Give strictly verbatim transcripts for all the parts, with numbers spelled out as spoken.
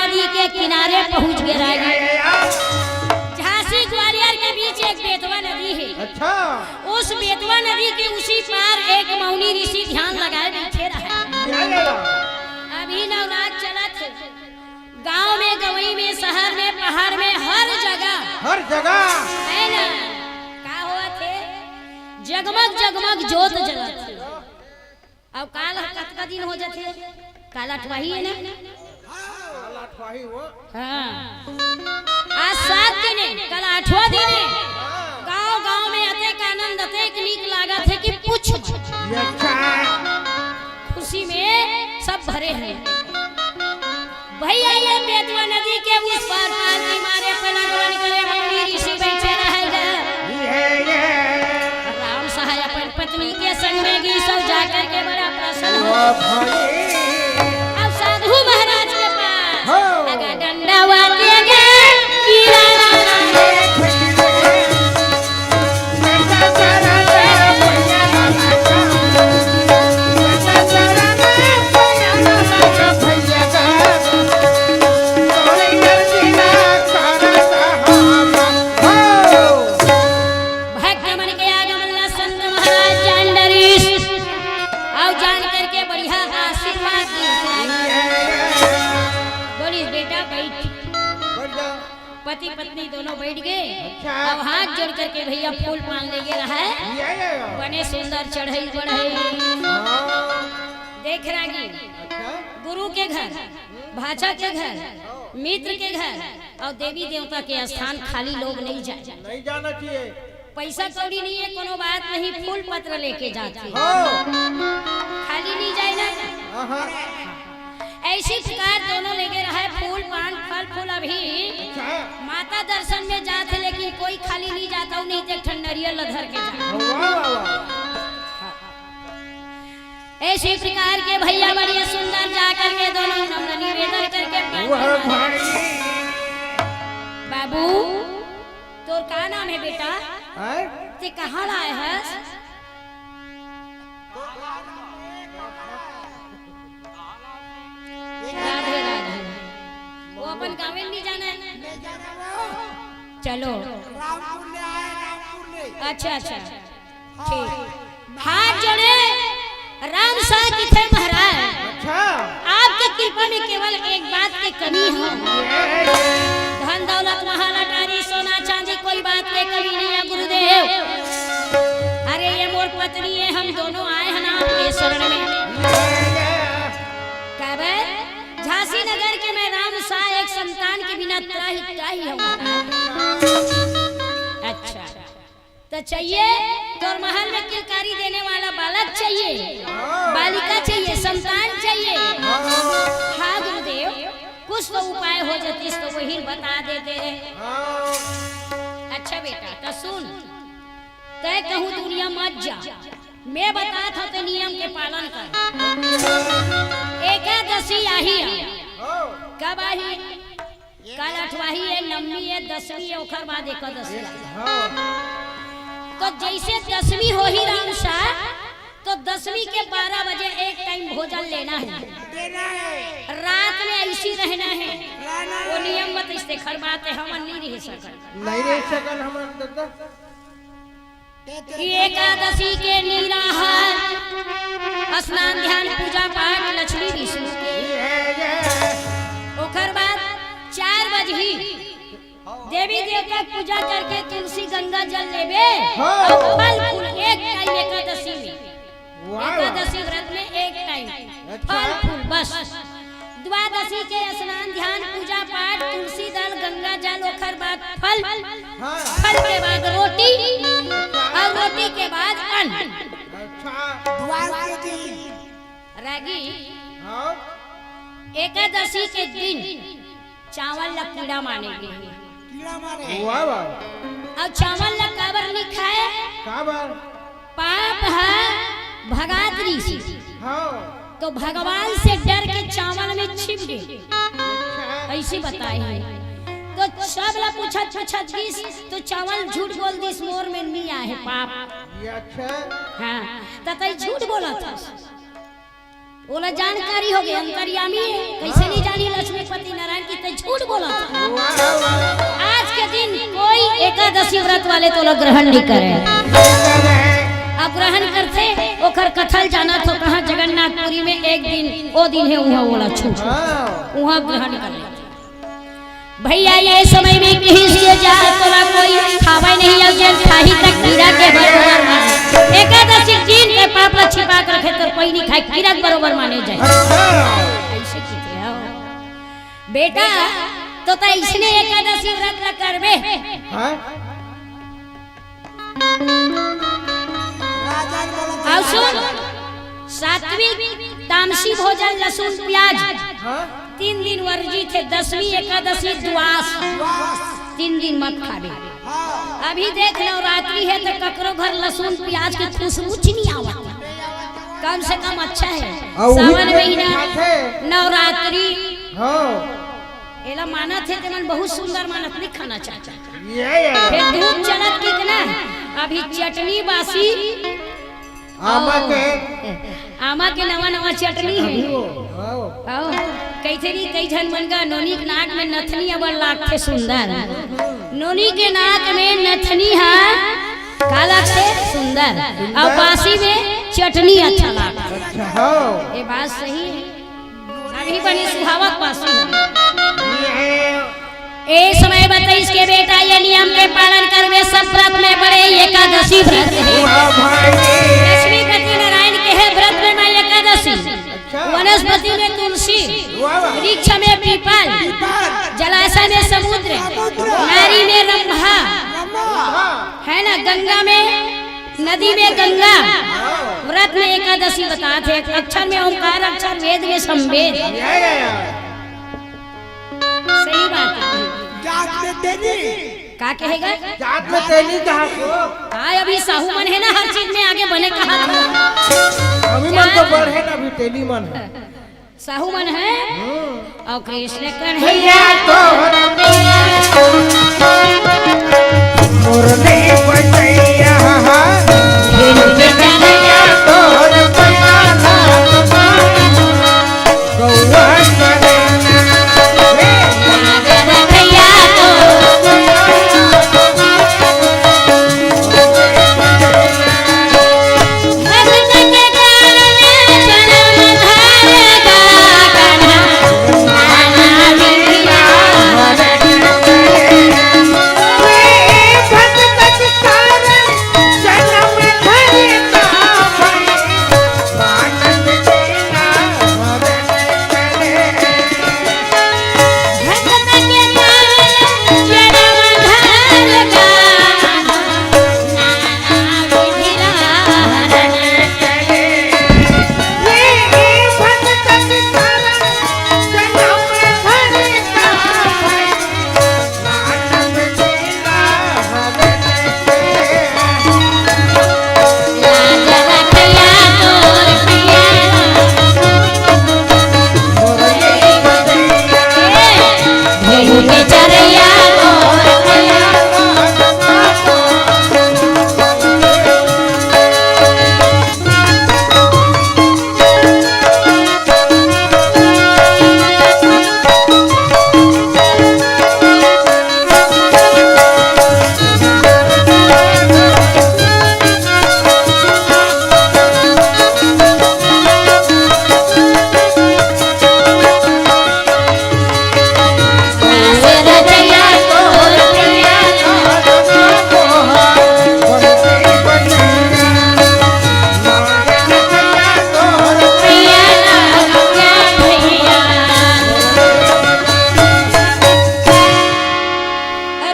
नदी के किनारे पहुंच गए रागी। झांसी ग्वालियर के बीच एक बेतवा नदी है। अच्छा। उस बेतवा नदी के उसी पार एक मौनी ऋषि ध्यान लगाए बैठे रहे। अभी नवरात चलत है, गांव में, गवई में, शहर में, पहाड़ में, हर जगह। हर जगह। है ना? का होवत है? जगमग जगमग जोत जलत है। अब काल कतका दिन हो जाथे? काल अठवाही है ना? काल अठवाही वो। हाँ। आज सात दिन है, काल आठवां दिन है। गांव गांव में अतेक आनंद, अतेक नीक लागत है कि पूछ मत। ये अच्छा है। खुशी में सब भरे हैं। भैया, ये बेतवा नदी के उस पार, पार किनारे पे लगवन करे मौनी ऋषि बैठे रहेगा। ये है, ये। राम सहाय अपन पत्नी के संग में गीस अउ जा करके बड़ा प्रसन्न हो। अब साधु महाराज के पास हो। लगा डंडा वाते गे, गिरा भक्त मन के आगमन ला संत महाराज जान डरिस, अउ जान करके बढ़िया आशीर्वाद दिस। बोलिस, "बेटा, बैठ।" बैठ जा। पति पत्नी दोनों बैठ गए। अच्छा। अब हाथ जोड़ करके भैया फूल पान ले गे रहा है। ये, ये, ये। बने सुंदर चढ़ई बढ़ई। हाँ। देख रागी, अच्छा। गुरु के घर, भांचा के घर, मित्र के घर अउ देवी देवता के स्थान खाली लोग नहीं जाए। नहीं जाना चाहिए। पैसा कौड़ी नहीं है, कोनो बात नहीं, फूल पत्र लेके जाथे। हाँ। खाली नहीं जाए ना। हाँ, हाँ। ऐसी प्रकार दोनों लेगे रहे फूल पान फल फूल। अभी अच्छा। माता दर्शन में जाथे, लेकिन कोई खाली नहीं जाता, नहीं तो एक ठन नरियल ल धर के जाथे। वाह, वाह, वाह। ऐसी प्रकार के भैया बड़े सुंदर जा करके दोनों नम्र निवेदन करके पान वाह, खाना। भाई। बाबू, तोर का नाम है बेटा? हैं? ते कहाँ ला आए हस? राधे राधे। वो अपन गाँवे नहीं जाना है। चलो। रामपुर ले आए, रामपुर ले। अच्छा, अच्छा। ठीक। हाथ जोड़े, राम सा किथे महाराज। अच्छा। आपके कृपा में केवल एक बात के कमी है। धन दौलत महल अटारी सोना चांदी कोई बात के कमी नहीं है गुरुदेव। अरे ये मोर पत्नी है, हम दोनों आए हैं ना आपके शरण में। काबर झांसी नगर के मैं राम सा एक संतान के बिना त्राहि त्राहि हूँ। अच्छा। तो चाहिए, तोर महल में किलकारी देने वाला बालक चाहिए, हाँ। बालिका चाहिए, संतान चाहिए। हाँ। हाँ गुरुदेव, कुछ तो उपाय हो जातीस तो वही बता देते। हाँ। अच्छा बेटा, तो सुन, तय कहूँ दुनिया मत जा, मैं बतात हूँ तो नियम के पालन कर। एकादशी आही है। हाँ। कब आही? काल अठवाही है, नवमी है, दसवीं है, ओखर बाद एकादशी है। हाँ। तो जैसे दसवीं होही राम सा, तो दसवीं के बारह बजे एक टाइम भोजन लेना है। देना है। रात में ऐसी रहना है। रहना वो है। नियम मत इस देखर बात है, हम नहीं रह सकन। नहीं रह सकन हम दादा। कि एकादशी के निराहार, स्नान ध्यान पूजा पाठ लक्ष्मी विष्णु के। ओकर बाद चार बजही देवी देवता के पूजा करके तुलसी गंगा जल लेबे। हाँ। अउ फल फूल एक टाइम एकादशी में। वाह। एकादशी व्रत में एक टाइम अच्छा। फल फूल बस। द्वादशी के स्नान ध्यान पूजा पाठ तुलसी दल गंगा जल ओकर बाद फल। हाँ। फल के बाद रोटी अउ रोटी के बाद अन्न। अच्छा। द्वादशी। रागी। हाँ। एकादशी के दिन चावल ला कीड़ा माने गे हे। कीड़ा मारे। वाह, वाह। अउ चावल ला काबर नहीं खाए? काबर? पाप ह भगात रिहिस। हाँ। तो भगवान से डर के चावल में छिप गे। अच्छा। ऐसे बताए हे। तो सब ला पूछत पूछत गिस, तो चावल झूठ बोल दिस, मोर में नहीं आए हे पाप। ये अच्छा। हाँ, त तई झूठ बोलत हस। ओला जानकारी हो गे, अंतर्यामी हे, कैसे नहीं जानी लक्ष्मीपति नारायण की झूठ बोला। आज के दिन कोई एकादशी व्रत वाले तो लोग ग्रहण नहीं करे। अब ग्रहण करथे, ओकर कथा ल जानत हो, कहाँ जगन्नाथपुरी में एक दिन, ओ दिन हे, उहाँ ओला छूट, उहाँ ग्रहण कर लेथे। भैया, ये समय में किहिस के जा, तोला कोई खावे नहीं, अब जेन खाही तक कीरा के बरोबर माने। एकादशी दिन के पाप ला छिपा के रखे, तो कोई नहीं खाए, कीरा के बरोबर माने जाए। ऐसे कीजिए, आओ। बेटा, तो तैं इसने एकादशी व्रत ला करबे। हाँ? अउ सुन, सात्विक, तामसी भोजन, लहसुन, प्याज, हाँ? तीन दिन वर्जित हे, दसवीं एकादशी, द्वास, तीन दिन मत खाबे। अभी देख, नवरात्रि हे, तो ककरो घर लहसुन, प्याज के खुशबू च नहीं आवत। कम से कम अच्छा हे। अउ उही सावन महीना, नवरात्रि। हाँ। एला मानत हे, तेमन बहुत सुंदर मानत, नहीं खाना चाहता। ये, ये। फिर धूप चलत कितना? अभी चटनी बासी। आमा के। आमा के नवा नवा चटनी हे। अभी वो, हाँ। आओ। कइसे नहीं, कई झन मन का नोनी के नाक में नथनी अबड़ लागथे सुंदर। नोनी के नाक में नथनी हा का लागथे? सुंदर। अउ बासी में चटनी अच्छा लागथे। अच्छा, हाँ। ये बात सही हे। अभी बने सुहावक बासी हे। ए समय बताइस के बेटा, ये नियम के पालन करबे, सब व्रत में बड़े एकादशी व्रत हे। लक्ष्मीपति नारायण के हे व्रत में माँ एकादशी। अच्छा। वनस्पति में तुलसी, वृक्ष में पीपल, जलाशय में समुद्र, नारी में रंभा, है ना, गंगा में, नदी में गंगा। व्रत में एकादशी बतात हे, अक्षर में ओंकार, अक्षर वेद में संवेद। सही बात हे। जात में तेली। का कहेगा? जात में तेली कहा को? हाँ, अभी साहू मन हे ना, हर चीज में आगे बने कहा को। अभी मन तो बढ़े ना, अभी तेली मन हे। साहू मन हे। अउ कृष्ण कन्हैया तोहर मुरली बजैया।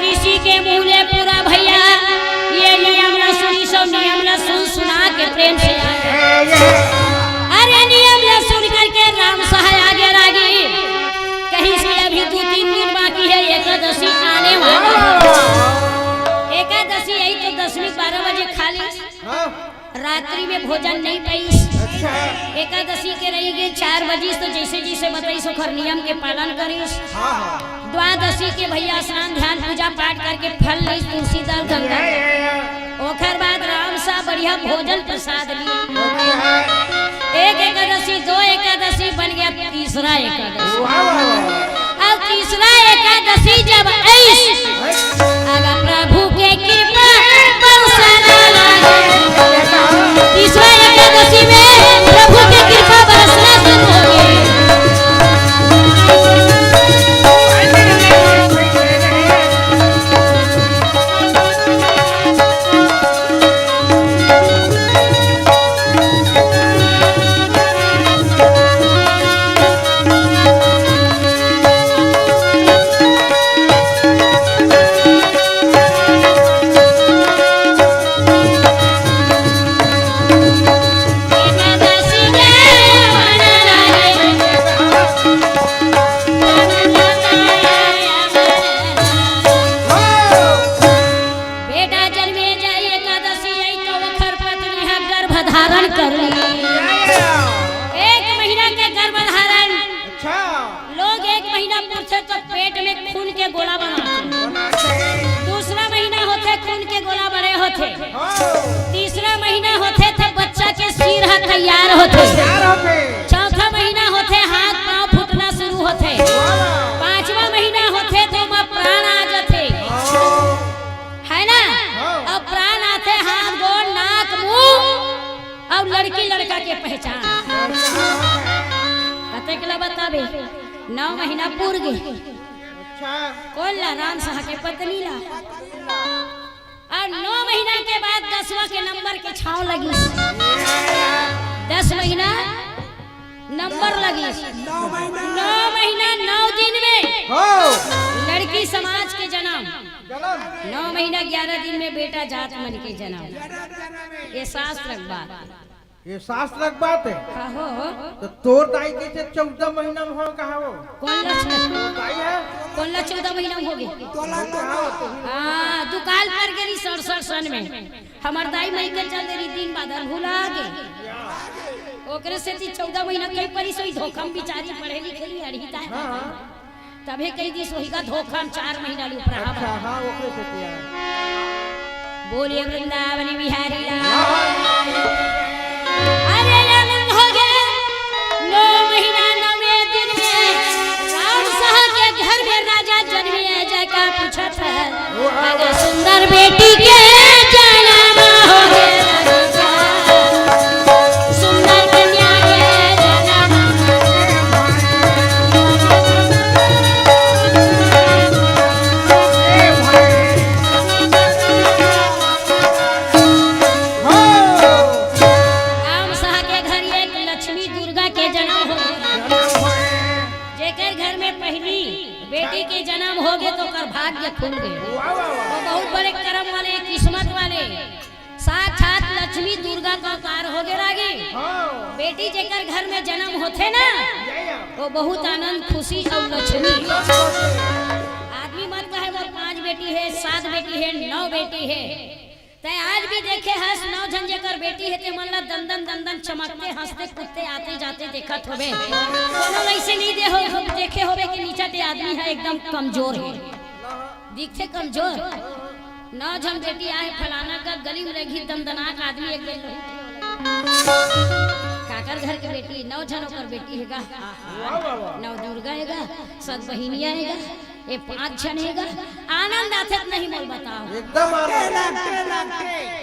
ऋषि के मुँह ले पूरा भैया, ये नियम ला सुनिस, नियम ला सुन सुना के प्रेम से। अरे नियम ला सुन करके राम सहाय आगे लागी, कहिस कि अभी दू तीन दिन बाकी हे, एकादशी आने वाली हे। एकादशी आई तो दसवीं बारह बजे खा ली। हाँ। रात्रि में भोजन नहीं पाइस। अच्छा। एकादशी के रही गे चार बजिस, तो जैसे जैसे बताइस ओखर नियम के पालन करिस। हाँ, हाँ। द्वादशी के भैया स्नान ध्यान पूजा पाठ करके फल लीस, तुलसी दल गंगा। या, या, या। ओखर बाद राम सा बढ़िया भोजन प्रसाद ली। अच्छा। एक एकादशी, दो एकादशी बन गया, तीसरा एकादशी। वाह, वाह, वाह। अब तीसरा एकादशी जब आइस, आगा प्रभु के कृपा बरसना लागे। तीसरा एकादशी में प्रभु के कृपा बरसना शुरू हो गई। बेटा जन्मे जाय एकादशी आई तो ओखर पत्नी ह गर्भ धारण कर ली। एक महीना के गर्भ धारण। अच्छा। लोग एक महीना पूरथे तो पेट में खून के गोला बनाथे। बनाथे। दूसरा महीना होथे, खून के गोला बड़े होथे। हाँ। तीसरा महीना होथे तो बच्चा के सिर ह तैयार होथे। तैयार होथे। चौथा महीना होथे, हाथ पाँव फूटना शुरू होथे। वाह। पांचवा महीना होथे तो ओमा प्राण आ जाथे। हाँ। है ना? हाँ। अब प्राण आथे, हाथ, गोड़, नाक, मुंह अउ लड़की लड़का के पहचान। कतेक ला बताबे? नौ महीना पूर गे। अच्छा। कोन ला? राम साह के पत्नी ला। अउ नौ महीना के बाद दसवां के नंबर के छांव लगिस। दस महीना नंबर लगिस। नौ महीना नौ दिन में हो। लड़की समाज के जन्म। जन्म। नौ महीना ग्यारह दिन में बेटा जात मन के जन्म। ये शास्त्र के बात। ये शास्त्र के बात है। हाँ हो। तो तोर दाई कैसे चौदह महीना में हो कहा हो? कोन ला चौ-, दाई है? कोन ला चौदह महीना में हो गे? हाँ, दुकाल पर गेली सड़सठ सन में। हमर दाई मइके चल दे रही, दिन बाद भुला गे। ओकरे सेती चौदह महीना कई परिस होही, धोखा म बिचारी पढ़े लिखे ली अड़ही ताय। हाँ। तभे कही दिस होही गा धोखा म चार महीना ले उपराहा। अच्छा, हाँ, ओकरे सेती आय। बोलिए वृंदावन बिहारी लाल। अरे आनंद हो गे, नौ महीना नौवे दिन में राम साह के घर में राजा जन्मे, जय का पूछत है। अगर सुंदर बेटी के जन्म हो गे, सुंदर कन्या के जन्म। राम साह के घर एक लक्ष्मी दुर्गा के जन्म हो गे। जेकर घर में पहली बेटी के जन्म हो गे तो ओकर भाग्य खुल गे। वाह, वाह, वाह। वो बहुत बड़े करम वाले, किस्मत वाले, साक्षात लक्ष्मी दुर्गा का अवतार हो गे रागी। हाँ। बेटी जेकर घर में जन्म होथे ना, या, या। वो बहुत आनंद, खुशी अउ लक्ष्मी। आदमी मन कहे मोर पांच बेटी हे, सात बेटी हे, नौ बेटी हे, तैं आज भी देखे हस, नौ झन जेकर बेटी हे, ते मन ला दन दन दन दन चमकते, हंसते, कूदते, आते जाते देखत होबे। कोनो ला अइसे नइ दे हो, देखे होबे कि नीचा ते आदमी हे, एकदम कमजोर हे, दिखथे कमजोर। नौ झन बेटी आहे, फलाना का गली में रही दनदनाक आदमी, एक दिन काकर घर के बेटी, नौ झन ओकर बेटी हे गा, वाह, वाह, वाह। नौ दुर्गा हे गा, सात बहिनिया हे गा। ए पांच झन हे गा, आनंद आथे त नहीं मोल बताओ। एकदम आनंद।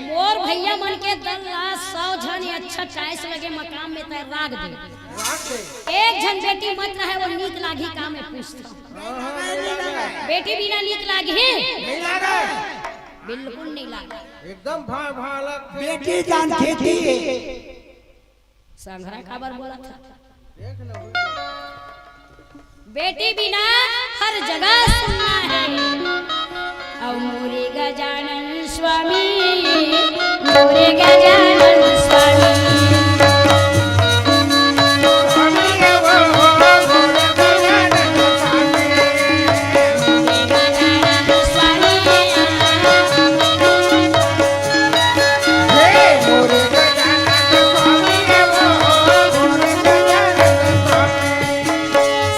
मोर भैया मन के दल ला सौ झन ए अच्छा choice लगे मकाम में तैं राख दे। राख दे। एक झन बेटी मत रहे वो नीक लागी का मैं पूछथंव। हाँ, हाँ, नहीं लगे। बेटी बिना नीक लागी? नहीं लगे। बिल्कुल नहीं लागे। एकदम भा, भा अलग थे। बेटी जान खेती हे। संघरा काबर बोलत हे? देख लो। बेटी बिना हर जगह सुन्ना हे। अउ मोरे गजानन स्वामी, मोरे गजानन स्वामी।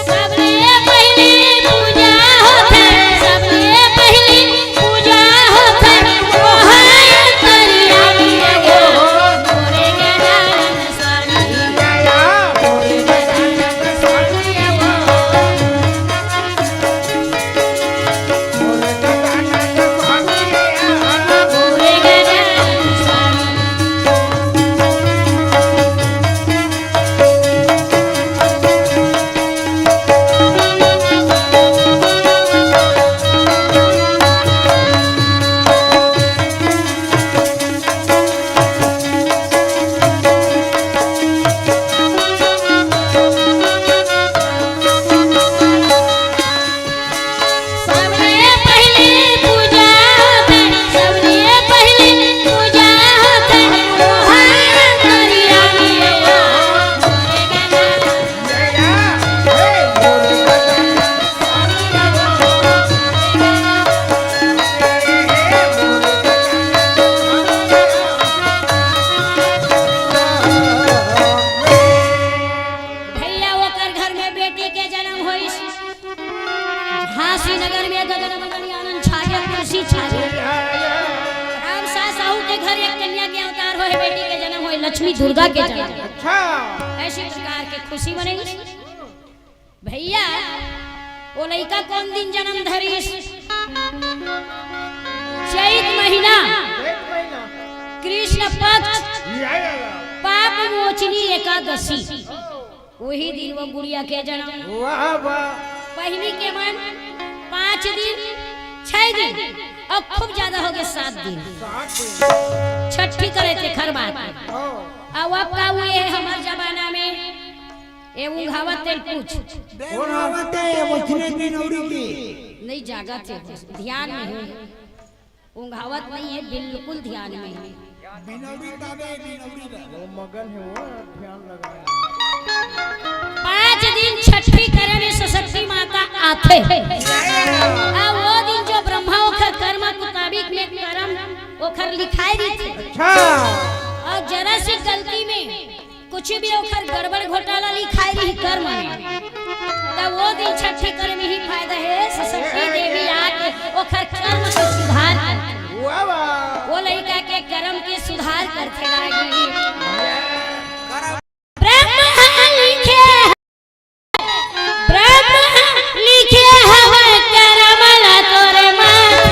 सबले पहिली पूजा होथे, सबले पहिली पूजा होथे, ओहे अंतर्यामी हे। नगर में गगन मगन आनंद छा गया, खुशी छा गई। राम सास साहू के घर एक कन्या के अवतार होए, बेटी के जन्म होए, लक्ष्मी दुर्गा के जन्म। अच्छा। ऐसी प्रकार के खुशी मनई। भैया, वो लइका कौन दिन जन्म धरिस? चैत महीना, एक महीना। कृष्ण पक्ष, या, या, या। पाप मोचनी एकादशी। वही दिन वो गुड़िया के जन्म। वाह, वाह। पहिली के मन पाँच दिन, छह दिन, अउ खूब ज्यादा हो गए सात दिन। सात दिन। छठी करे तेखर बाद। हाँ। अब, अब का हुए है हमर जमाना में? ए उंघावत तेल पूछ। देव आवत है, वो चिन्ह बिनौरी की। नहीं जागत है, ध्यान में है। उंघावत नहीं है, बिल्कुल ध्यान में है। बिनौरी ताबे, बिनौरी बा। वो मगन है, वो ध्यान लगा। पाँच दिन छठी करे में सरस्वती माता आथे। आ वो दिन जो ब्रह्मा ओखर कर्म मुताबिक में कर्म ओखर लिखाए रहिथे। अच्छा। अउ जरा सी गलती में कुछ भी ओखर गड़बड़ घोटाला लिखाए रही कर्म में, त वो दिन छठी करे में ही फायदा है। सरस्वती देवी आके ओखर कर्म के सुधार करथे। वाह, वाह। वो लइका के कर्म के सुधार करथे रागी। ब्रह्म लिखे, ब्रह्म लिखे हवय करम ला तोरे माथे।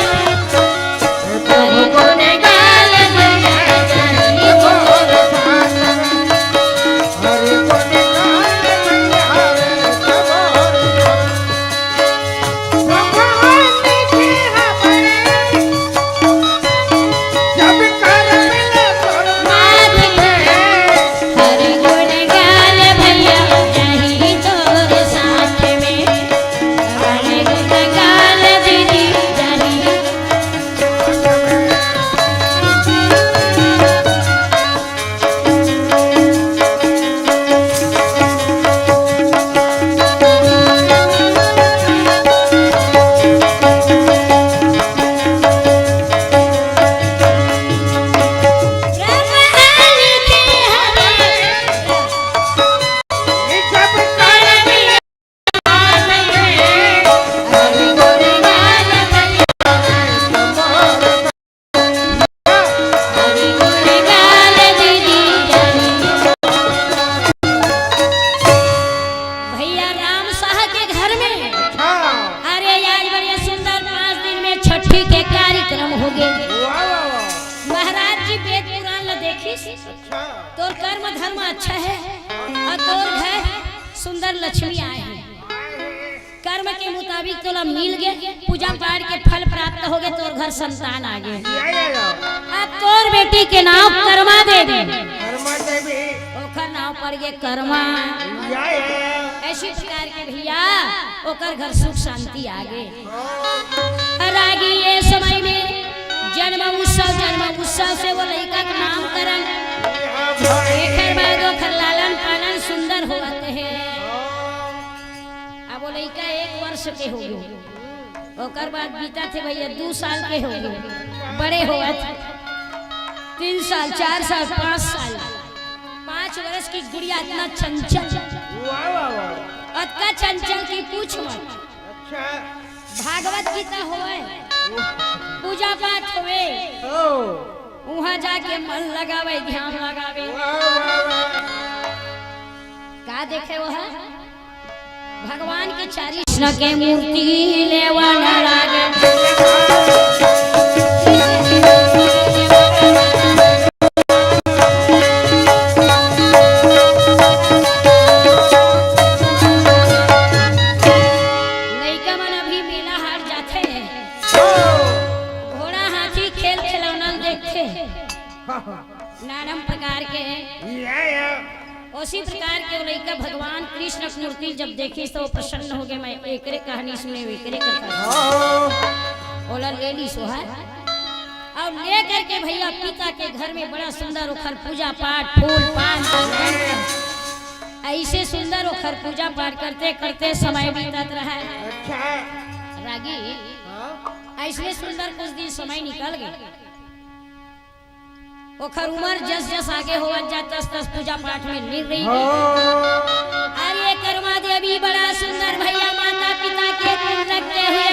भैया राम साह के घर में, हाँ। अरे आज बड़े सुंदर पाँच दिन में छठी के कार्यक्रम हो गए। वाह, वाह, वाह। महाराज जी वेद पुराण ला देखिस, अच्छा। तोर कर्म धर्म अच्छा है अउ तोर घर सुंदर लक्ष्मी आए हैं। कर्म के मुताबिक तोला मिल गे, पूजा पाठ के फल प्राप्त हो गे, तोर घर संतान आ गे। या, या, या। अब तोर बेटी के नाम कर्मा देवी। कर्मा देवी। ओखर नाम पड़ गे कर्मा। या, या। ऐसी प्रकार के भैया ओकर घर सुख शांति आ गे। रागी ये समय में जन्म उत्सव, जन्म उत्सव से वो लइका के नामकरण, एकर बाद ओकर लालन पालन सुंदर होवत हे। अब वो लइका एक वर्ष के हो गए, ओकर बाद बीता थे भैया दू साल के हो गए, बड़े होवत, तीन साल, चार साल, पाँच साल, पाँच वर्ष की गुड़िया इतना चंचल, वाह, वाह, वाह। अतका चंचल की पूछ मत। अच्छा। भागवत गीता होवे, पूजा पाठ होवे, ओ। उहाँ जाके मन लगावे, ध्यान लगावे। वाह, वाह, वाह। का देखे वो है? भगवान के चारी कृष्ण के मूर्ति लेवा न लागे। लइका मन अभी मेला हाट जाथे, घोड़ा हाथी खेल खिलौना देखथे, नानम प्रकार के। या, या। उसी प्रकार के वो लइका भगवान कृष्ण के मूर्ति जब देखिस तो वो प्रसन्न हो गए, मैं एकरे कहानी सुने, एकरे कथा सुने। हाँ। ओला ले ली सोहर। और ले करके भैया पिता के घर में बड़ा सुंदर ओखर पूजा पाठ, फूल, पान, चंदन, ऐसे सुंदर ओखर पूजा पाठ करते करते समय बीतत रहा। अच्छा। रागी, हाँ? ऐसे सुंदर कुछ दिन समय निकल गए। ओखर उमर जस जस आगे होवत जात, तस तस पूजा पाठ में लीन रही। हाँ। अरे कर्मा देवी बड़ा सुंदर भैया, माता पिता के गुण रखते हुए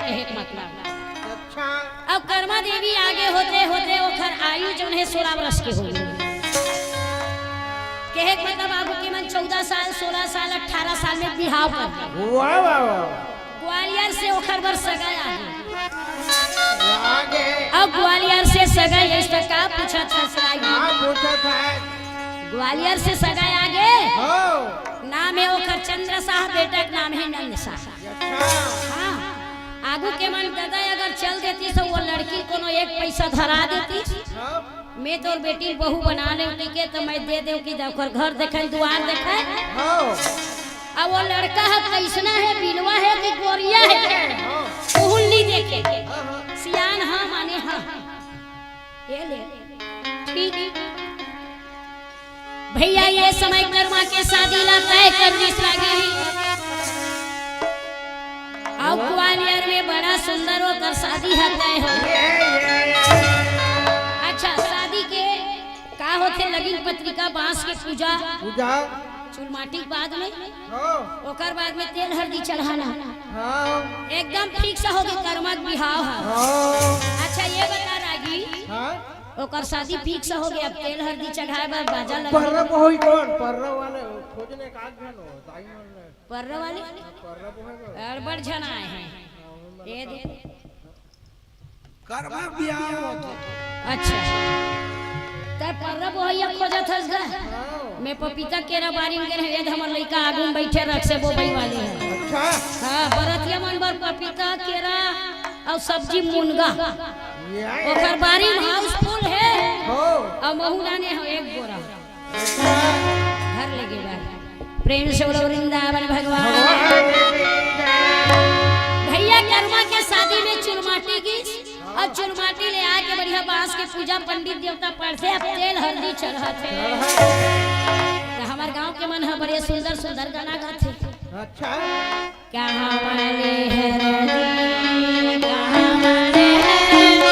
कहे के मतलब। अच्छा। अब करमा देवी आगे होते होते ओखर आयु जौन हे सोलह वर्ष के हो गे। कहे के मतलब आगू के मन चौदह साल, सोलह साल, अठारह साल में बिहाव कर दे। वाह, वाह, वाह। ग्वालियर से ओखर बर सगा आगे। आगे। अब ग्वालियर से सगा आइस त का पूछत हस रागी? का पूछत हे? ग्वालियर से सगा आगे। हो। नाम हे ओखर चंद्र शाह, बेटा के नाम हे नंद शाह। अच्छा। हाँ। आगू के मन ददा अगर चल देतिस त वो लड़की कोनो एक पैसा धरा देतिस। हाँ। मैं तोर बेटी बहू बना लेंव कहिके त मैं दे देंव कि ओकर घर देखे, दुआर देखे। हाँ। अब वो लड़का ह कइसना हे, बिलवा हे कि गोरिया हे, हाँ। उहू ल नइ देखे। हाँ, हाँ। सियान ह माने ह। ये ले। ठीक। भइया, ये समय करमा के शादी ला तय कर दिस रागी। अउ ग्वालियर में बड़ा सुंदर ओकर शादी ह तय हो। अच्छा, शादी के का होथे? लगिन पत्रिका, बांस के पूजा, पूजा। चुलमाटी के बाद में, हाँ। ओकर बाद में तेल हरदी चढ़ाना। हाँ। एकदम fix हो गे करमा के बिहाव ह। हाँ। अच्छा, ये बता रागी, हाँ। ओकर शादी fix हो गे, अब तेल हरदी चढ़ाए बर बाजा लगा। पर्रा होही कौन? पर्रा वाले खोजने का झन हो, दाई मन ले। पर्रा वाले? पर्रा होही कौन? अड़बड़ झन आए हे। हाँ, ये दे। करमा बिहाव होथे। अच्छा। तैं पर्रा बोहइया खोजत हस गा? हाँ। मैं पपीता केरा बारी में गे रहेंव, हमर लइका आगू में बइठे रख से बोबई वाले हे। अच्छा। हाँ, बरतिया मन बर पपीता, केरा अउ सब्जी मुनगा। ये आए। ओकर बारी में housefull हे। हो। अउ महू लाने हंव एक बोरा। घर लेगे बर। प्रेम से बोलो वृंदावन भगवान। भगवान की जय। भइया करमा के शादी में चुलमाटी गिस अउ चुलमाटी ले आके बढ़िया बांस के पूजा पंडित देवता पढ़थे, अब तेल हरदी चढ़थे। त हमर गांव के मन ह बड़े सुंदर सुंदर गाना गाथे। अच्छा। कहाँ वाले हरदी, कहाँ वाले हरदी,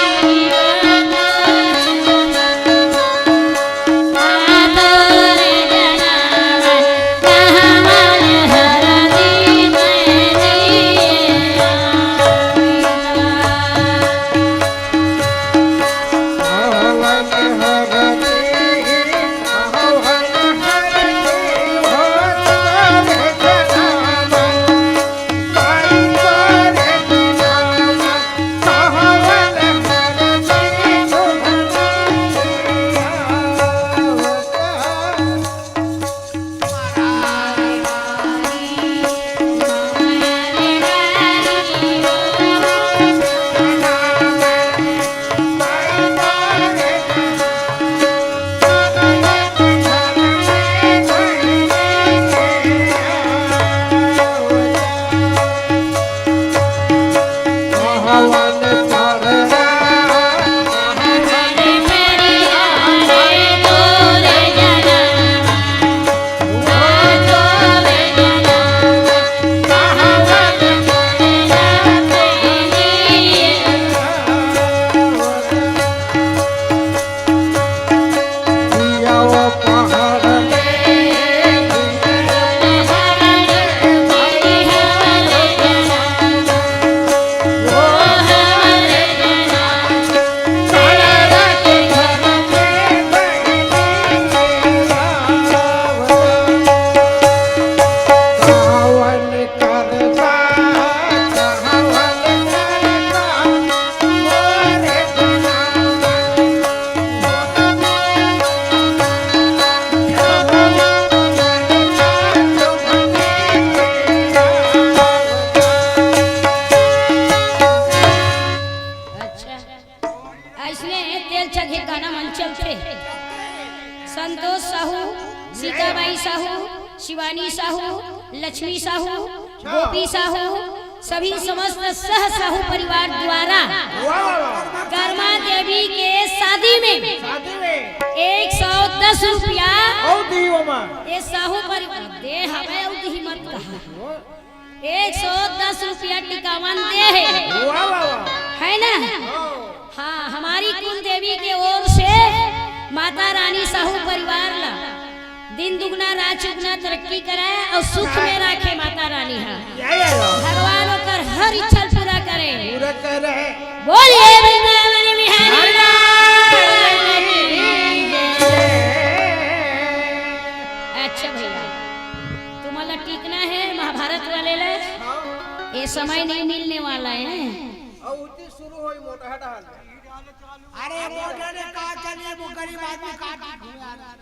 अच्छा, अइसने तेल चघे गाना मन चलथे। संतोष साहू, सीताबाई साहू, शिवानी साहू, लक्ष्मी साहू, गोपी साहू, सभी समस्त सह साहू परिवार द्वारा वाह, वाह, वाह। करमा देवी के शादी में शादी में एक सौ दस रुपया अउ दिही ओमा। ये साहू परिवार दे हवे अउ दिही मत कहा। वो एक सौ दस रुपया टिकावन दे हे। वाह, वाह, वाह। है ना? हाँ। हाँ, हमारी कुल देवी के ओर से माता रानी साहू परिवार ला दिन दुगना रात चुगना तरक्की कराए अउ सुख में राखे माता रानी हा। या, या, या। भगवान ओकर हर इच्छा पूरा करे। पूरा करे। बोलिए वृंदावन बिहारी लाल की जय। अच्छा भैया, तुम्हाला टिकना है महाभारत वाले ले। हाँ। ये समय नहीं मिलने वाला है। अब उती शुरू होई मोटा हटा हाल। अरे मोटा ने कहा चलिए, वो गरीब आदमी काट घूमे आ रहा है।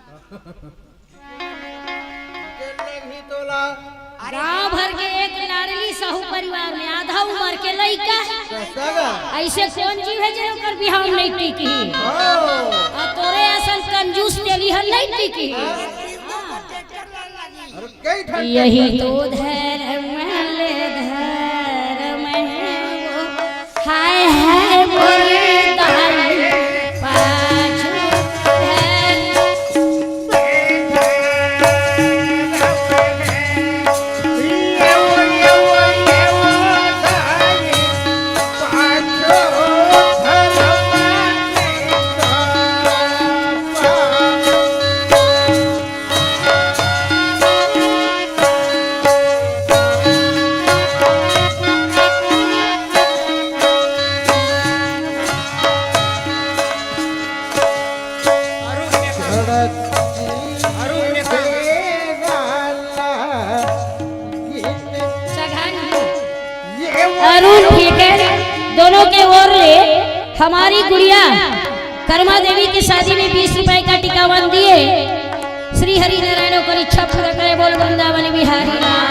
गांव भर के एक लाडली साहू परिवार में आधा उम्र के लइका। कैसा गा? ऐसे कौन जीव है जे ओकर बिहाव नहीं टिकी? ओ। और तोरे असन कंजूस तेली हर नहीं टिकी। अरे कई ठन यही तो धर्म ले धर्म है वो। हाय हाय मोरे दाई पाछू धर्म। अरुण, ठीक है, दोनों के ओर ले हमारी गुड़िया कर्मा देवी की शादी में बीस रुपए का टिकावन दिए। श्री हरि नारायण ओकर इच्छा पूरा करे, बोल वृंदावन बिहारी लाल।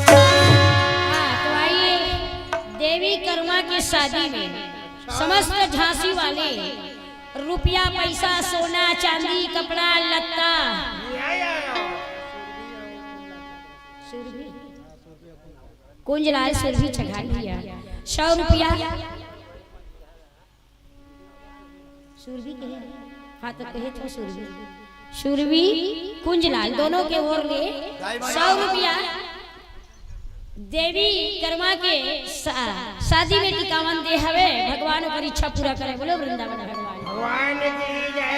हाँ, तो आइए, देवी कर्मा के शादी में समस्त झांसी वाले रुपया, पैसा, सोना, चांदी, कपड़ा, लत्ता, सुरभि, कुंजलाल सुरभि चघान भैया, सौ रुपया। सुरभि कहे? हाँ, तो कहे थे सुरभि। सुरभि, कुंजलाल दोनों के ओर ले सौ रुपया देवी कर्मा के शा-, शादी में टिकावन दे हवे। भगवान ओकर इच्छा पूरा करे। बोलो वृंदावन भगवान। भगवान की जय।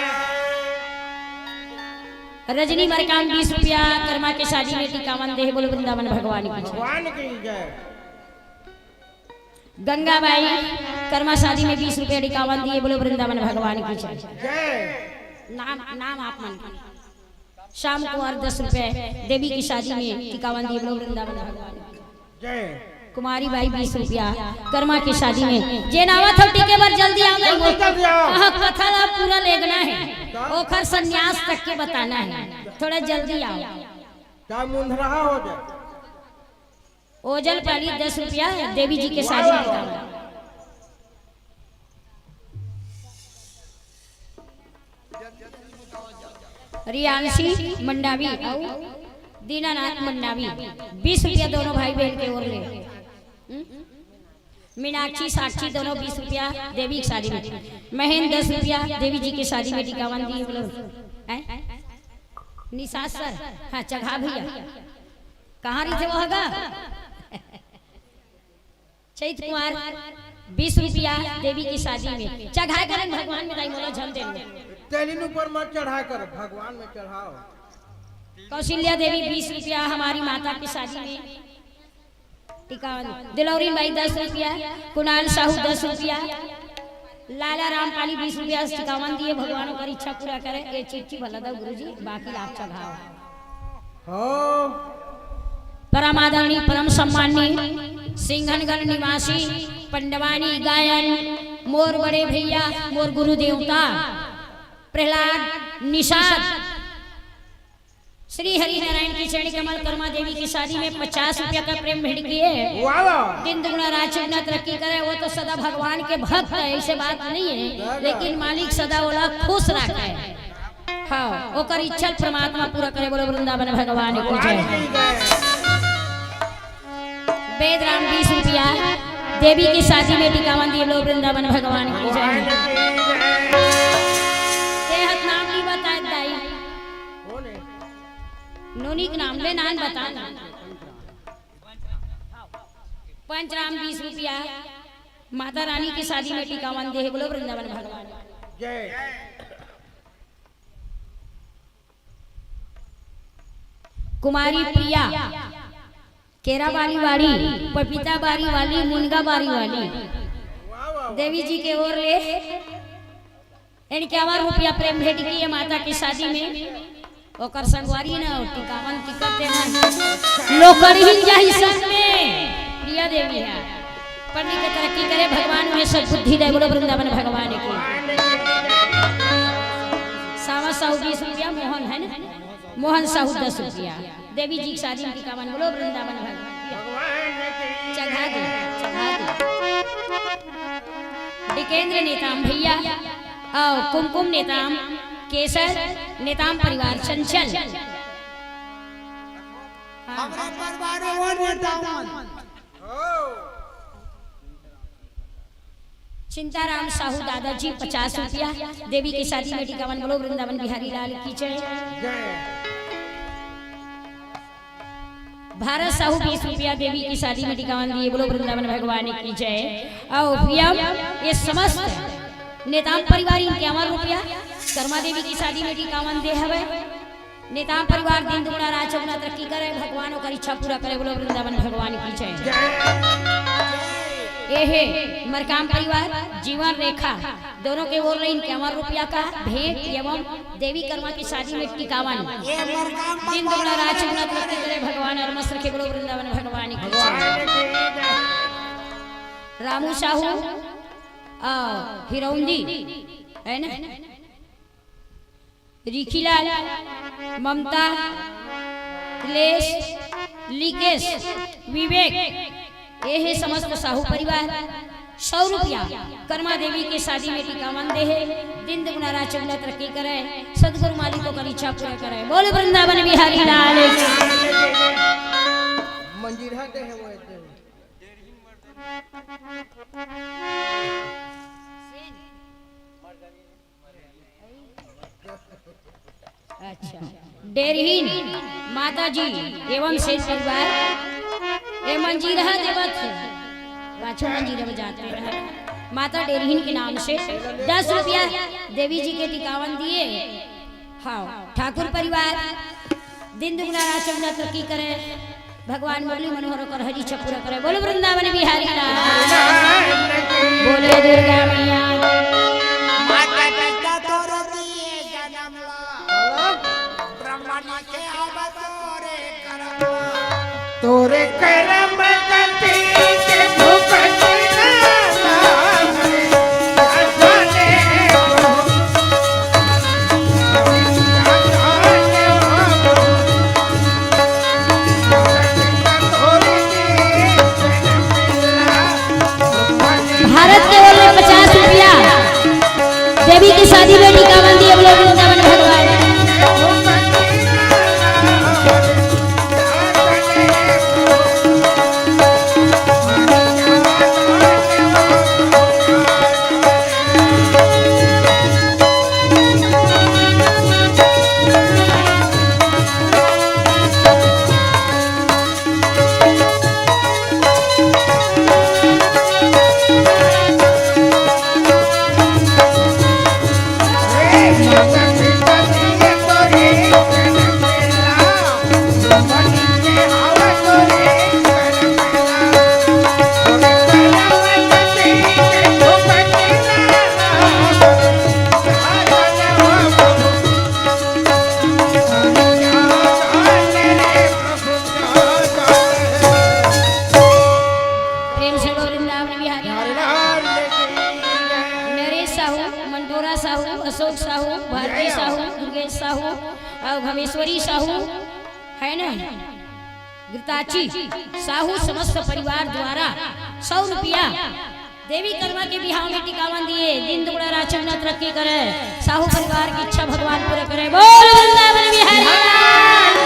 रजनी मरकाम बीस रुपया कर्मा के शादी में टिकावन दे। बोलो वृंदावन भगवान की जय। भगवान की जय। गंगाबाई कर्मा शादी में बीस रुपया टिकावन दिए, बोलो वृंदावन भगवान की जय। जय। नाम, नाम आप मन के। श्याम कुमार दस रुपए देवी की शादी में टिकावन दिए, बोलो वृंदावन भगवान की जय। कुमारी बाई बीस रुपया कर्मा की शादी में। जे नावत हो टिके बर जल्दी आओ। जल्दी, जल्दी आओ। हाँ, कथा ला पूरा लेगना है, ओखर संन्यास तक के बताना है, थोड़ा जल्दी आओ। चाहे मुंधरहा हो जाए। ओजल पाली दस रुपया देवी जी के शादी में वाह, वाह। रियांशी मंडावी अउ दीनानाथ मंडावी बीस रुपया दोनों भाई बहन के ओर ले। हम्म? मीनाक्षी साक्षी दोनों बीस रुपया देवी की शादी में। महेंद्र दस रुपया देवी जी की शादी में टिकावन दिए बोलो। हैं? निशा सर, हाँ, चघा भैया। कहाँ रहिथे वो हगा? चैत कुमार, बीस रुपया देवी की शादी में। चघाए करेन भगवान में दाई, मोला झन दे। तेलिन ऊपर मत चढ़ाए कर, भगवान में चढ़ाओ। कौशल्या देवी, बीस रुपया हमारी माता की शादी में। टिकावन। दिलौरी बाई, दस रुपया। कुणाल साहू, दस रुपया। लाला रामपाली, बीस रुपया टिकावन दिए। भगवान ओकर इच्छा पूरा करे। ये चिट्ठी भला दो गुरुजी, बाकी आप चढ़ाओ। हो। परम आदरणीय, परम सम्माननीय सिंघनगढ़ निवासी पंडवानी गायन, मोर बड़े भैया, मोर गुरु देवता प्रहलाद निषाद, श्री हरि नारायण की चरण कमल, कर्मा देवी की शादी में पचास रुपया का प्रेम भेंट किए। वाह, वाह। दिन दुगुना रात चौगुना तरक्की करे, वो तो सदा भगवान के भक्त है, ऐसे बात नहीं है, लेकिन मालिक सदा ओला खुश रखे। हाँ, ओकर इच्छा परमात्मा पूरा करे। बोलो वृंदावन भगवान की जय। वेद राम, बीस रुपया देवी की शादी में टिकावन दिए। बोलो वृंदावन भगवान की जय। तेहत नाम नहीं बताए दाई। नोनी के नाम ले नान बता ना। पंचराम, बीस रुपया माता रानी की शादी में टिकावन दे हे। बोलो वृंदावन भगवान। जय। कुमारी प्रिया, केरा बारी वाली, पपीता बारी वाली, मुनगा बारी वाली, देवी जी के ओर ले इक्यावन रुपया प्रेम भेंट किए माता की शादी में। ओकर संगवारी न टिकावन टिकट देना। लोकड़हीन जाही संग में प्रिया देवी है। पंडित के तरक्की करे भगवान, उन्हें सद्बुद्धि दे। बोलो वृंदावन भगवान की। सावा साहू बीस रुपया, मोहन है ना, मोहन साहू दस रुपया। देवी जी की शादी में टिकावन। बोलो वृंदावन भगवान। चढ़ा दे, चढ़ा दे। डिकेंद्र नेताम भैया और कुमकुम नेताम, केसर नेताम परिवार चंचल। हाँ। हमरे परिवार में वो नेता मन। चिंताराम साहू दादाजी पचास रुपया, देवी की शादी में टिकावन। बोलो वृंदावन बिहारी लाल की जय। जय। भारत साहू बीस रुपया, देवी की शादी में टिकावन दिए। बोलो वृंदावन भगवान की जय। और भैया, ये समस्त नेताम परिवार इक्यावन रुपया कर्मा देवी की शादी में टिकावन दे हवे। नेताम परिवार दिन दुगुना रात चौगुना तरक्की करे, भगवान ओकर इच्छा पूरा करे। बोलो वृंदावन भगवान की जय। ये हे मरकाम परिवार, जीवन रेखा, दोनों के ओर ले इक्यावन रुपया का भेंट एवं देवी कर्मा की शादी में टिकावन। दिन दुगुना रात चौगुना तरक्की करे भगवान, और मस्त रखे। बोलो वृंदावन भगवान की जय। रामू साहू, आ, हिरौंदी, है ना? रिखीलाल, ममता, क्लेश, लिकेश, विवेक, ये हे समस्त साहू परिवार। सौ रुपया कर्मा देवी के शादी में टिकावन दे हे। दिन दुगुना रात चौगुना तरक्की करे, सदगुरु मालिक ओकर इच्छा पूरा करे। बोल वृंदावन बिहारी लाल की। मंजीरा दे हे वो। अच्छा, डेरहीन माता जी एवं सेठ परिवार, ए मंजीरा देवत हे, पाछू मंजीरा बजाते रहे। माता डेरहीन के नाम से दस रुपया देवी जी के टिकावन दिए। हाँ, ठाकुर परिवार दिन दुगुना रात चौगुना तरक्की करे। भगवान मुरली मनोहर ओकर हरी छपुरा करे। बोलो वृंदावन बिहारी लाल। बोले दुर्गा मैया। माता पिता तोरे दिए जन्म ला। ब्रह्मा जी के अब तोरे करम ला। तोरे करम गति के भुगतना नाम रे। भारत के ओर ले पचास रुपया देवी की शादी में टिकावन दिए। बोलो वृंदावन भगवान। अशोक साहू, भारती साहू, दुर्गेश साहू और घमेश्वरी साहू, है ना, गीताची साहू, समस्त परिवार द्वारा सौ रुपया देवी कर्मा के बिहाव में टिकावन दिए। दिन दुगुना रात चौगुना तरक्की करे, साहू परिवार की इच्छा भगवान पूरा करे। बोल वृंदावन बिहारी लाल।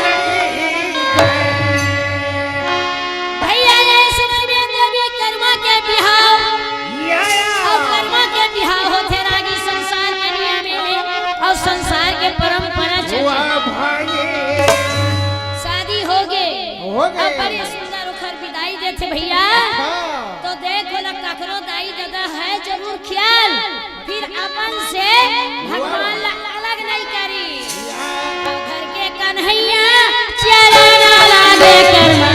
भैया, ये सुमन में देवी कर्मा के बिहाव, और कर्मा के बिहाव होथे रागी संसार के नियम में, और संसार के परंपरा चले। वाह भाई। शादी हो गे, हो गे। अब बड़े सुंदर ओखर विदाई देथे भैया। हाँ। तो देख ओला, ककरो दाई ददा है जरूर ख्याल, फिर अपन से भगवान ला अलग नहीं करी। घर के कन्हैया चरण लागे कर्मा।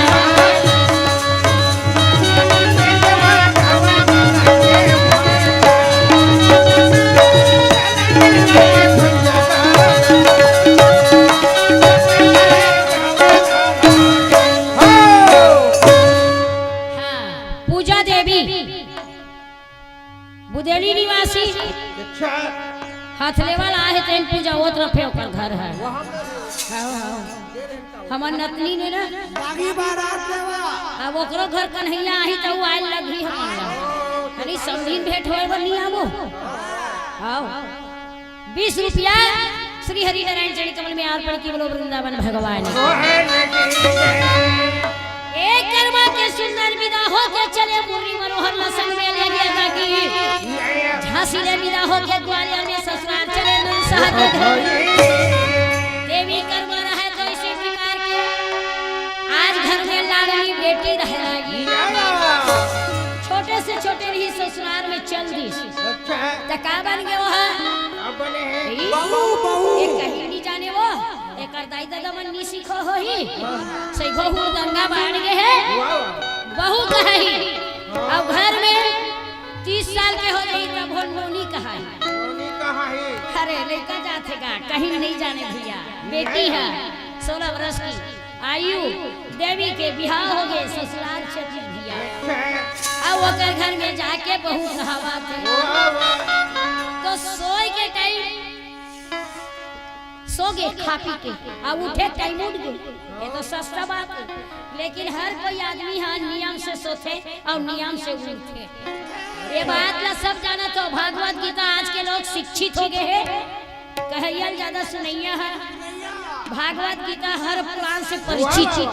हाँ, पूजा देवी, बुदेली निवासी। अच्छा। हथलेवा ला आहे तेन पूजा होत रथे, ओकर घर है। वहाँ पे हव, हव। हमर नतनी ने ना, बागी बारात लेवा। अब ओकरो घर कन्हैया आही त उ आए लगही हमन ला। अरे समझिन भेंट होए बर नहीं आवो। आओ। बीस रुपया श्री हरि नारायण चरण कमल में अर्पण की। बोलो वृंदावन भगवान की। एक कर्मा के सुंदर विदा होके चले, मुरली मनोहर ला संग में ले गया था कि झांसी ले विदा होके ग्वालियर में ससुराल चले, नंद साहब के घर। देवी कर्मा रहे तो इसी प्रकार के आज घर में लाडली बेटी रहे लागी। छोटे से छोटे रही ससुराल में चल दी। अच्छा। त का बन गयो है? का बने है? बहू, बहू। ये कहीं नहीं जाने वो। एकर दाई ददा मन नी सीखो होही। सैगो हुड़दंगा बाढ़ गे हे। वाह। बहू कहाही। हाँ। अब घर में तीस साल के हो जाही तब हो नोनी कहाही। नोनी कहाही। अरे लइका जाथे का, कहीं नहीं जाने भैया। बेटी है सोलह वर्ष की आयु, देवी के बिहाव हो गे, ससुराल चली भैया। अच्छा। अब ओकर घर में जाके बहू कहावत है। वाह, वाह। तो सोए के टाइम सो गे खा पी के, अब उठे टाइम उठ गे, ये तो सस्ता बात है। लेकिन हर कोई आदमी हा नियम से सोथे और नियम से उठथे। ये बात ला सब जानत हो, भगवत गीता आज के लोग शिक्षित हो गे हे, कहइया ल ज्यादा सुनइया है। भगवत गीता हर पुराण से परिचित है,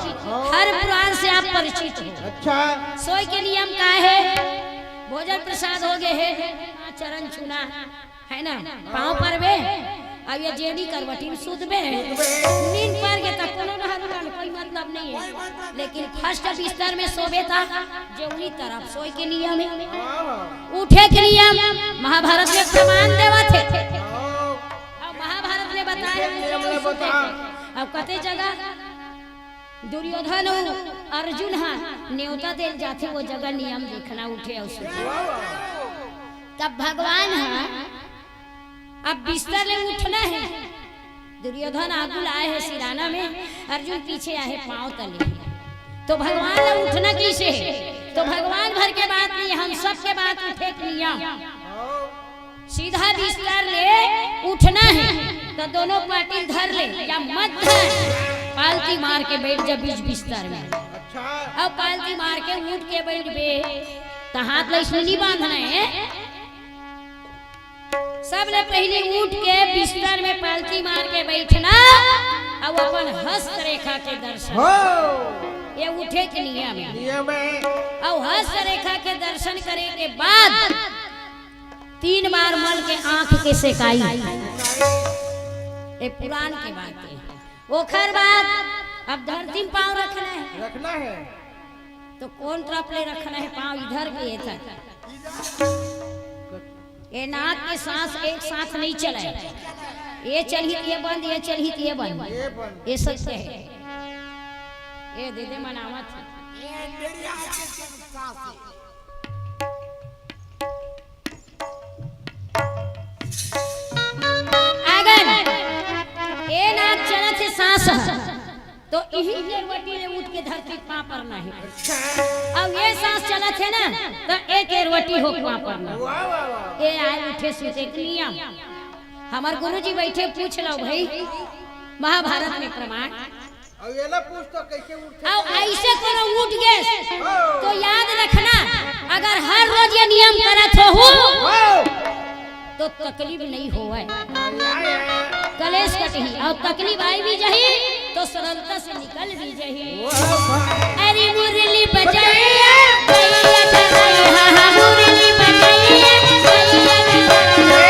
हर पुराण से आप परिचित हो। अच्छा। सोए के नियम का है? भोजन प्रसाद हो गे हे, चरण छूना है ना, पाँव परबे, अब ये जेनी करवटी में सूतबे। नींद पर गे त कोनो नहर उड़ान, कोई मतलब नहीं है। लेकिन फर्स्ट बिस्तर में सोबे त जेवनी तरफ सोए के नियम है। उठे के नियम महाभारत में प्रमाण देवत है। अब महाभारत में बताए हैं, अब कते जगह दुर्योधन अउ अर्जुन हा नेवता देल जाथे, वो जगह नियम देखना, उठे अउ सुते। तब भगवान हा अब बिस्तर ले उठना है, दुर्योधन आगू ल आए हे सिराना में, अर्जुन पीछे आहे पाँव तले। तो भगवान ला उठना कइसे हे? तो भगवान भर के बात नहीं, हम सब के बात उठे के नियम। सीधा बिस्तर ले उठना है, तो दोनों पाटिल धर ले या मत धर, पालती मार के बैठ जा बीच बिस्तर में। अच्छा। अब पालती मार के उठ के बैठबे, तो हाथ ला इसमें नहीं बांधना है। सबले पहली उठ के बिस्तर में पालती मार के बैठना, अब अपन हस्त रेखा के दर्शन। हो। ये उठे के नियम है। नियम है। अब हस्त रेखा के दर्शन करे के बाद तीन बार मल के आंख के सेकाई। ये पुराण के बात है। ओखर बाद अब धरती में पाँव रखना है। रखना है। तो कौन तरफ ले रखना है पाँव? इधर के इधर। ये नाक के सांस एक साथ नहीं चले। ये चलही त ये बंद, ये चलही त ये बंद। ये बंद। ये सत्य है। ये दे दे मनावत है। ये मेरी आँख के सांस है। अगर ए नाक चलत हे सांस ह, तो इही केरवटी ले उठ के धरती पा परना हे। अउ ए सांस चलत हे ना, तो ए केरवटी हो पा परना। वाह, वाह, वाह। ए आए उठे सुते के नियम। हमर गुरुजी बइठे, पूछ लव भई, महाभारत में प्रमाण। अउ एला पूछ तो कइसे उठथे? अउ अइसे कोनो उठ गे तो याद रखना, अगर हर रोज ये नियम करत होहू तो तकलीफ नइ होवय, कलेश कटही, अउ तकलीफ आय भी जाही तो सरलता से निकल भी जाही। अरे मुरली बजइया, बजइया, बजइया, हाँ, हाँ, मुरली बजइया, बजइया, बजइया।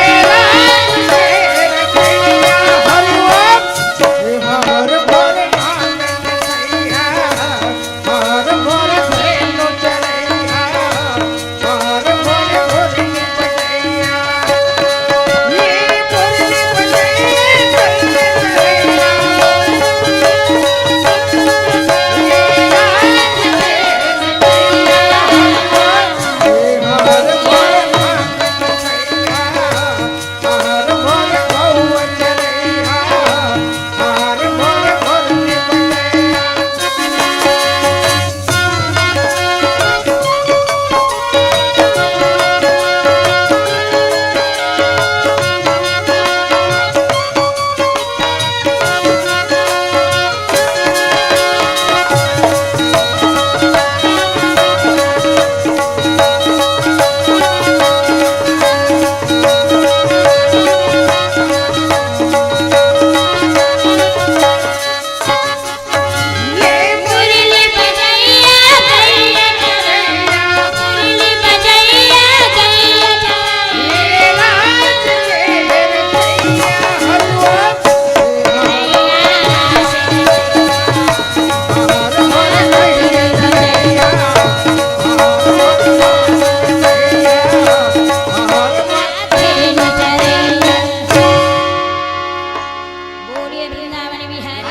बोलिए वृंदावन बिहारी।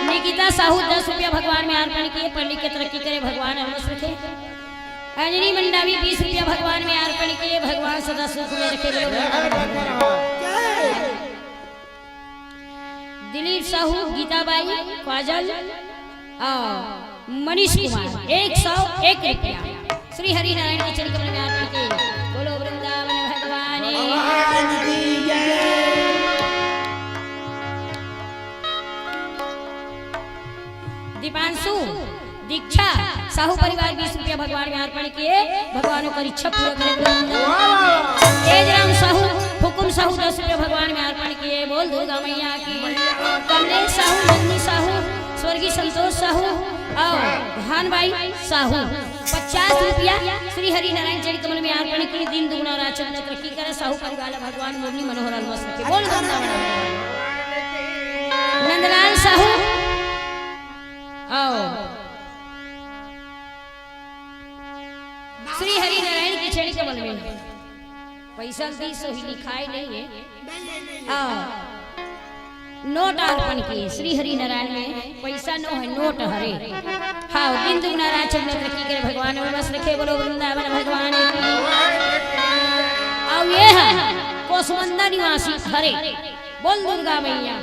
निकिता साहू दस रुपया भगवान में अर्पण किए, पढ़ लिख के तरक्की करे, भगवान अवश्य रखे। अंजनी मंडावी बीस रुपया भगवान में अर्पण किए, भगवान सदा सुख में रखे। बोलो वृंदावन। दिलीप साहू, गीताबाई, काजल अउ मनीष कुमार, एक सौ एक रुपया श्री हरि नारायण के चरण कमल में अर्पण किए। बोलो वृंदावन भगवान की। दीपांशु दीक्षा साहू परिवार बीस रुपया भगवान में अर्पण किए, भगवान ओकर इच्छा पूरा करे। तेज राम साहू, हुकुम साहू दस रुपया भगवान में अर्पण किए। बोल दुर्गा मैया की। कमलेश साहू, नंदनी साहू, स्वर्गीय संतोष साहू अउ भानबाई साहू पचास रुपया श्री हरि नारायण चरण कमल में अर्पण किए। दिन दुगुना रात चौगुना तरक्की करे साहू परिवार ला भगवान मुरली मनोहर अलमस रखे। बोल वृंदावन। नंदलाल साहू अउ श्री हरि नारायण के चरण कमल में पैसा दी सो ही लिखाए नहीं है। हाँ, नोट अर्पण किए श्री हरि नारायण में पैसा नो है, नोट हरे। हाँ, दिन दुगुना रात चौगुना तरक्की करे भगवान में बस रखे। बोलो वृंदावन भगवान की। अउ ये है कोसमंदा निवासी हरे। बोल दुर्गा मैया।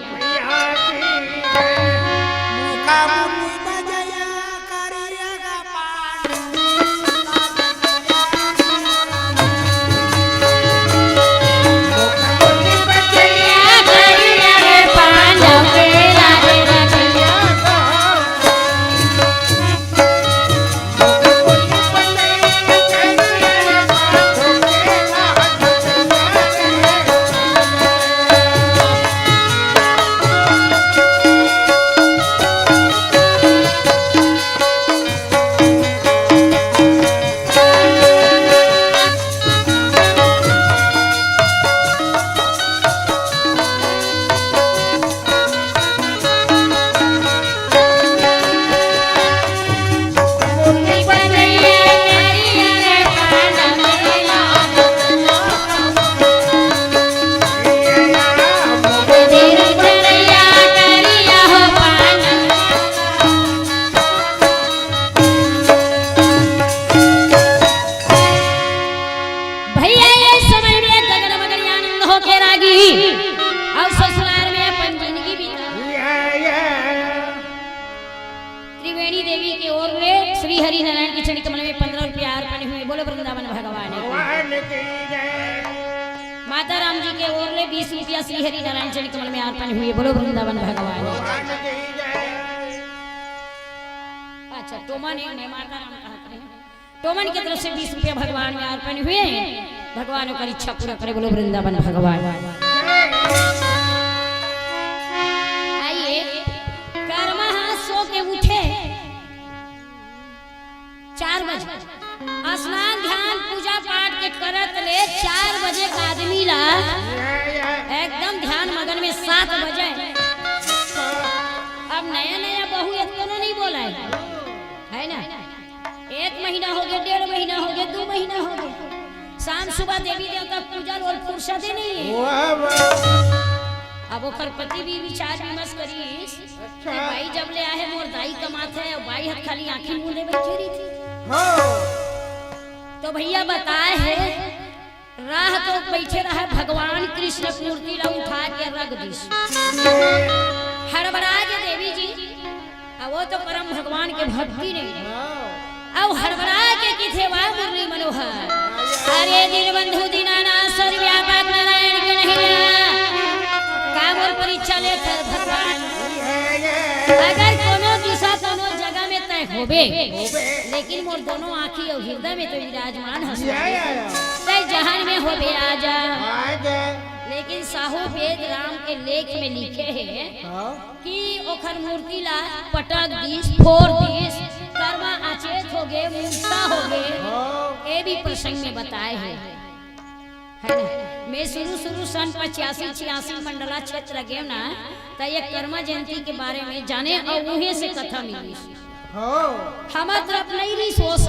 भैया, ये समय में गगन मगन आनंद होके रागी अउ ससुराल में अपन जिंदगी बिता। त्रिवेणी देवी के ओर ले श्री हरि नारायण के चरण कमल में पन्द्रह रुपया अर्पण हुए। बोलो वृंदावन भगवान की। माता राम जी के ओर ले बीस रुपया श्री हरि नारायण चरण कमल में अर्पण हुए। बोलो वृंदावन भगवान। अच्छा, टोमन एक में माता राम कहत रहे। टोमन के तरफ से बीस रुपया भगवान में अर्पण हुए। भगवान ओकर इच्छा पूरा करे। बोलो वृंदावन भगवान। आइए, कर्मा ह सो के उठे चार बजे, स्नान ध्यान पूजा पाठ के करत ले चार बजे का आदमी ला एकदम ध्यान मगन में सात बजे। अब नया नया बहू एतनो नहीं बोला है, है ना? एक महीना हो गया, डेढ़ महीना हो गया, दो महीना हो गया, शाम सुबह देवी देवता पूजा लो, फुर्सत ही नहीं है। वाह, वाह। अब ओकर पति भी विचार विमर्श करी कि अच्छा। भाई जब ले आहे मोर दाई कमात है, अउ बाई हर खाली आंखी मूंदे बैठी रही थी। हाँ। तो भैया बताए है, राह तो बैठे रहा, भगवान कृष्ण मूर्ति ला उठा के रख दीस। हड़बड़ा के देवी जी, अब वो तो परम भगवान के भक्ति ने। हाँ। अब हड़बड़ा के किथे वा मुरली मनोहर। अरे दीनबंधु दीनानाथ सर्वव्यापक नारायण कन्हैया, का मोर परीक्षा लेत हस भगवान? अगर कोनो दिशा कोनो जगह में तय होबे, लेकिन मोर दोनों आँखी अउ हृदय में तो विराजमान हस। तय जहान में होबे आजा। लेकिन साहू वेद राम के लेख में लिखे है, हाँ। कि ओखर मूर्ति ला पटक दीस, फोर दीस, कर्मा अचेत होगे, मूर्छा होगे। हाँ। ये भी प्रसंग में बताए है, है ना? मैं शुरू शुरू सन पचासी छियासी मंडला क्षेत्र गेव ना, त ये कर्मा जयंती के बारे में जाने अउ उहें से कथा मिली। हाँ। हमर तरफ नहीं रही सोच।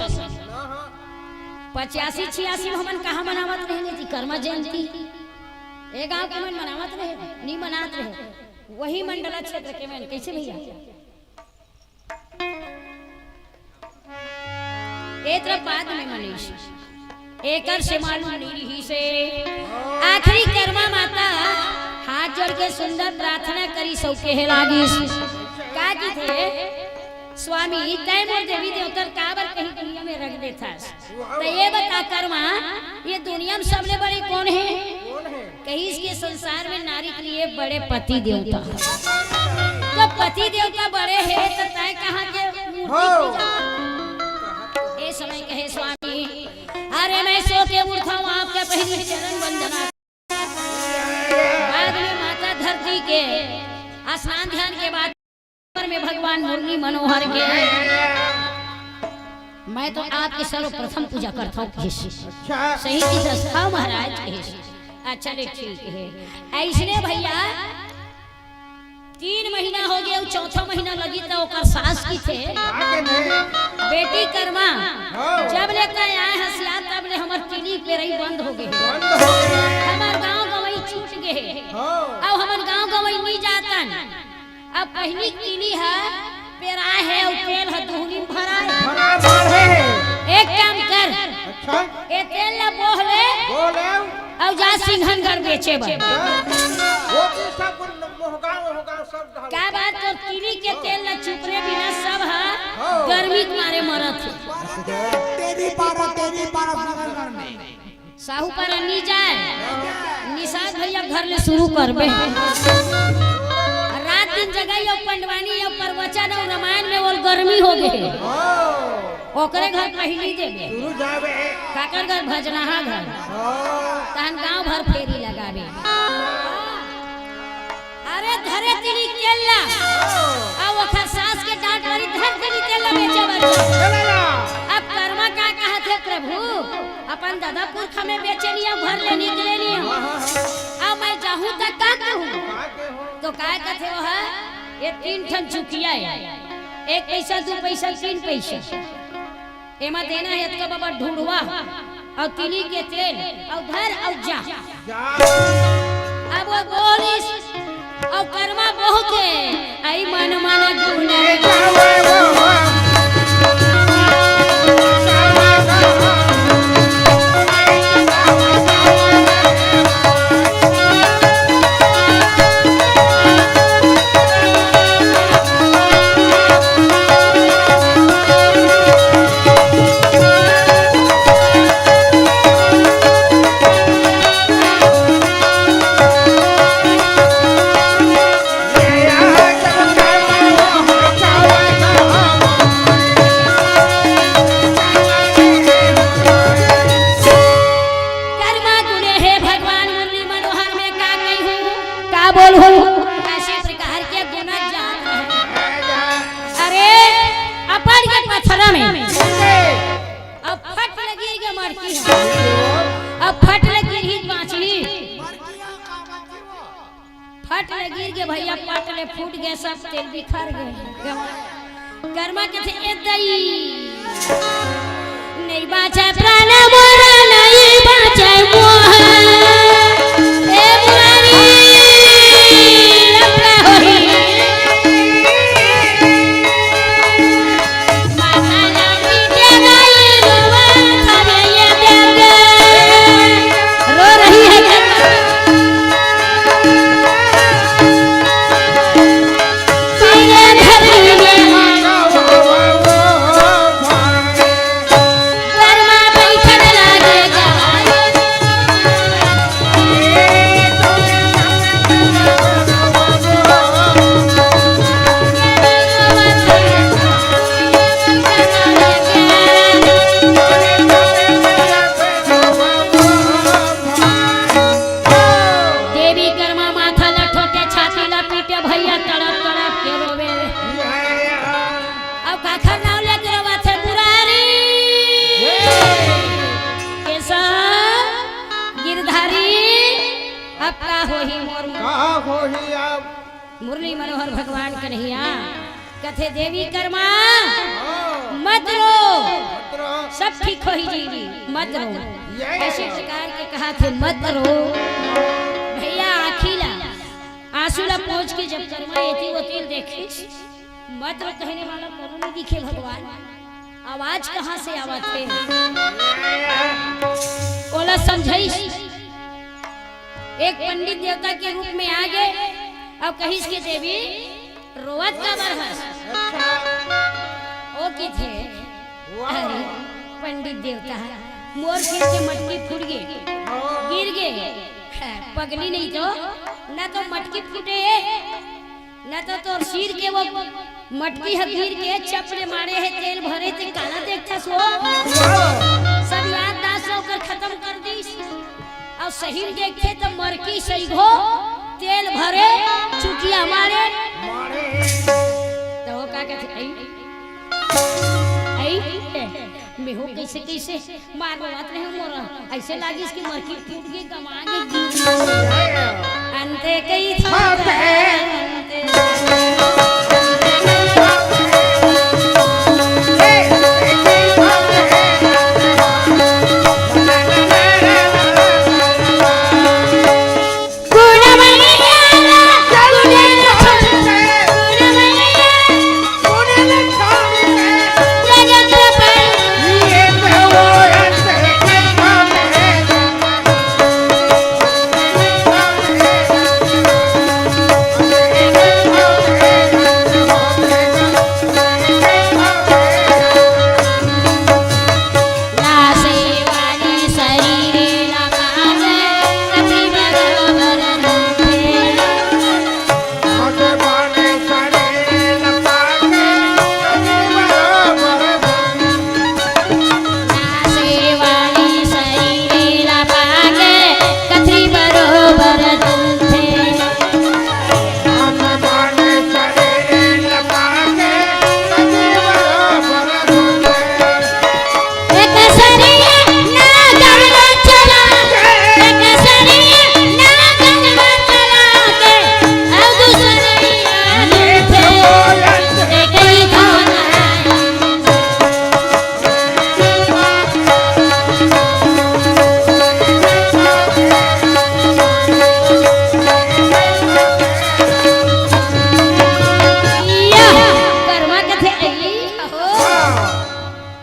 पचासी छियासी में हमन कहाँ मनावत रहे थी कर्मा जयंती? ए गांव के मन मनावत रहे, नहीं मनात रहे। वही मंडला क्षेत्र के मन, कैसे भैया? ए तरफ बाद में मनीष, एकर से मालूम नहीं रही से। आखिरी कर्मा माता हाथ जोड़ के सुंदर प्रार्थना करी, सौके हे लागिस। का की थे, स्वामी, तय मोर देवी देवतर काबर कहीं दुनिया में रख देथस? तो ये बता कर्मा, ये दुनिया में सबले बड़े कौन है? कौन है? कहिस के संसार में नारी के लिए बड़े पति देवता। तो पति देवता बड़े है, तो तय कहाँ के मूर्ति हो। पूजा करता? ये समय कहे स्वामी, अरे मैं सो के उठता हूँ, आपके पहली चरण वंदना। बाद में माता धरती के स्नान ध्यान के बाद में भगवान मुरली मनोहर के, मैं तो आपके सर्वप्रथम पूजा करता हूँ, कहिस। अच्छा। सही की दस, हाँ महाराज, कहिस। अच्छा, ले ठीक है। ऐसने भैया, तीन महीना हो गया, चौथा महीना लगी तो ओकर सास की थे। आगे में। बेटी कर्मा, हाँ। जब ले तय आए हस यार, तब ले हमर तिली पेरई बंद हो गए। बंद हो गए। हमर गांव गंवई छूट गए। हाँ। अब हमर गांव गंवई नहीं जातन। अब पहिली तिली ह पेराए हे अउ तेल ह दुहनी म भराए। भरा, भर हे। एक काम कर, अच्छा। ए तेल ला बोह ले बोले। अउ जा सिंघनगढ़ बेचे बर। वो तो सब मोहगांव, मोहगांव सब का बात, तो तिली के तेल ला चुपरे बिना सब ह हाँ। गर्मी के मारे मरत हे। तेरी पारा, तेरी पारा सिंघनगढ़ में। साहू पारा नी जाए, निषाद भैया घर ले शुरू करबे। रात दिन जगई अउ पंडवानी अउ प्रवचन अउ रामायण में ओल गर्मी हो गए। ओकरे घर पहिली देबे। शुरू जाबे। काकर घर? भजनहा घर। हाँ। तहन गांव भर फेरी लगाबे। अरे धरे तिली तेल ला। अब ओखर सास के डांट परी, धर तिली तेल ला बेचे बर जा। चले ला। अब कर्मा का कहत हे, प्रभु, अपन ददा पुरखा में बेचे नी, अब घर ले निकले नी। हाँ, हाँ, हाँ। अब मैं जाहूं त का कहूं? का कहूं? तो का कहत हे वो ह? ये तीन ठन चुकिया हे। एक पैसा, दू पैसा, तीन पैसा। एमा देना हे अतका बबा ढूंढवा, अउ तिली के तेल, अउ धर, अउ जा। जा। अब वो बोलिस, अउ कर्मा बोह के, आई मन मन गुण। बोल हो। ऐसे प्रकार के गुना जात रहे। अरे, अपन के पथरा में। अब फट लगी के मरकी है। अब फट लगी ही बाँची। फट लगी के भैया, पट ले फूट गए, सब तेल बिखर गए। करमा कथे, "ए दई, नहीं बाँचे प्राण मोर, नहीं बाँचे मोह। ए मुरारी, अब का होही?" माता रानी के गई रोवा, खबे ये देख। रो रही है। देवी करमा माथा ला ठोके, छाती ला पीटे, भैया तड़प तड़प के रोवे। अब काखर नाव लेके रोवा थे, मुरारी, केशव, गिरधारी, अब का होही मोर का होही अब? मुरली मनोहर भगवान कन्हैया कथे, "देवी करमा, हाँ। मत रो, मत रो। सब ठीक होही जी, मत रो।" ये। ऐसे प्रकार के कहा थे, "मत रो।" भैया आँखी ला, आँसू ला पोंछ के जब करमा एती ओती ल देखिस, "मत रो" कहने वाला कोनो नहीं दिखे भगवान, आवाज कहाँ से आवत हे? ओला समझाइस। एक पंडित देवता के रूप में आ गए और कहिस के, "देवी, रोवत काबर हस?" ओ किथे, वाह। "अरे पंडित देवता, मोर सिर के मटकी फूट गे, गिर गे, पगली नहीं तो, ना तो मटकी फूटे, ना तो तोर सिर के वो मटकी ह गिर के चप ले मारे हे, तेल भरे, ते काला देखथस हो?" सब याददाश्त ओकर खत्म कर दीस। अउ सही में देखथे त मरकी सही घो तेल भरे, चुटिया मारे। त वो का कथे, "अई, अई, मेहू कइसे कइसे मार रोवत रहे मोर, अइसे लागिस कि मरकी फूट गे, गमा गे, गिर गे।" अंते कई था, अंते।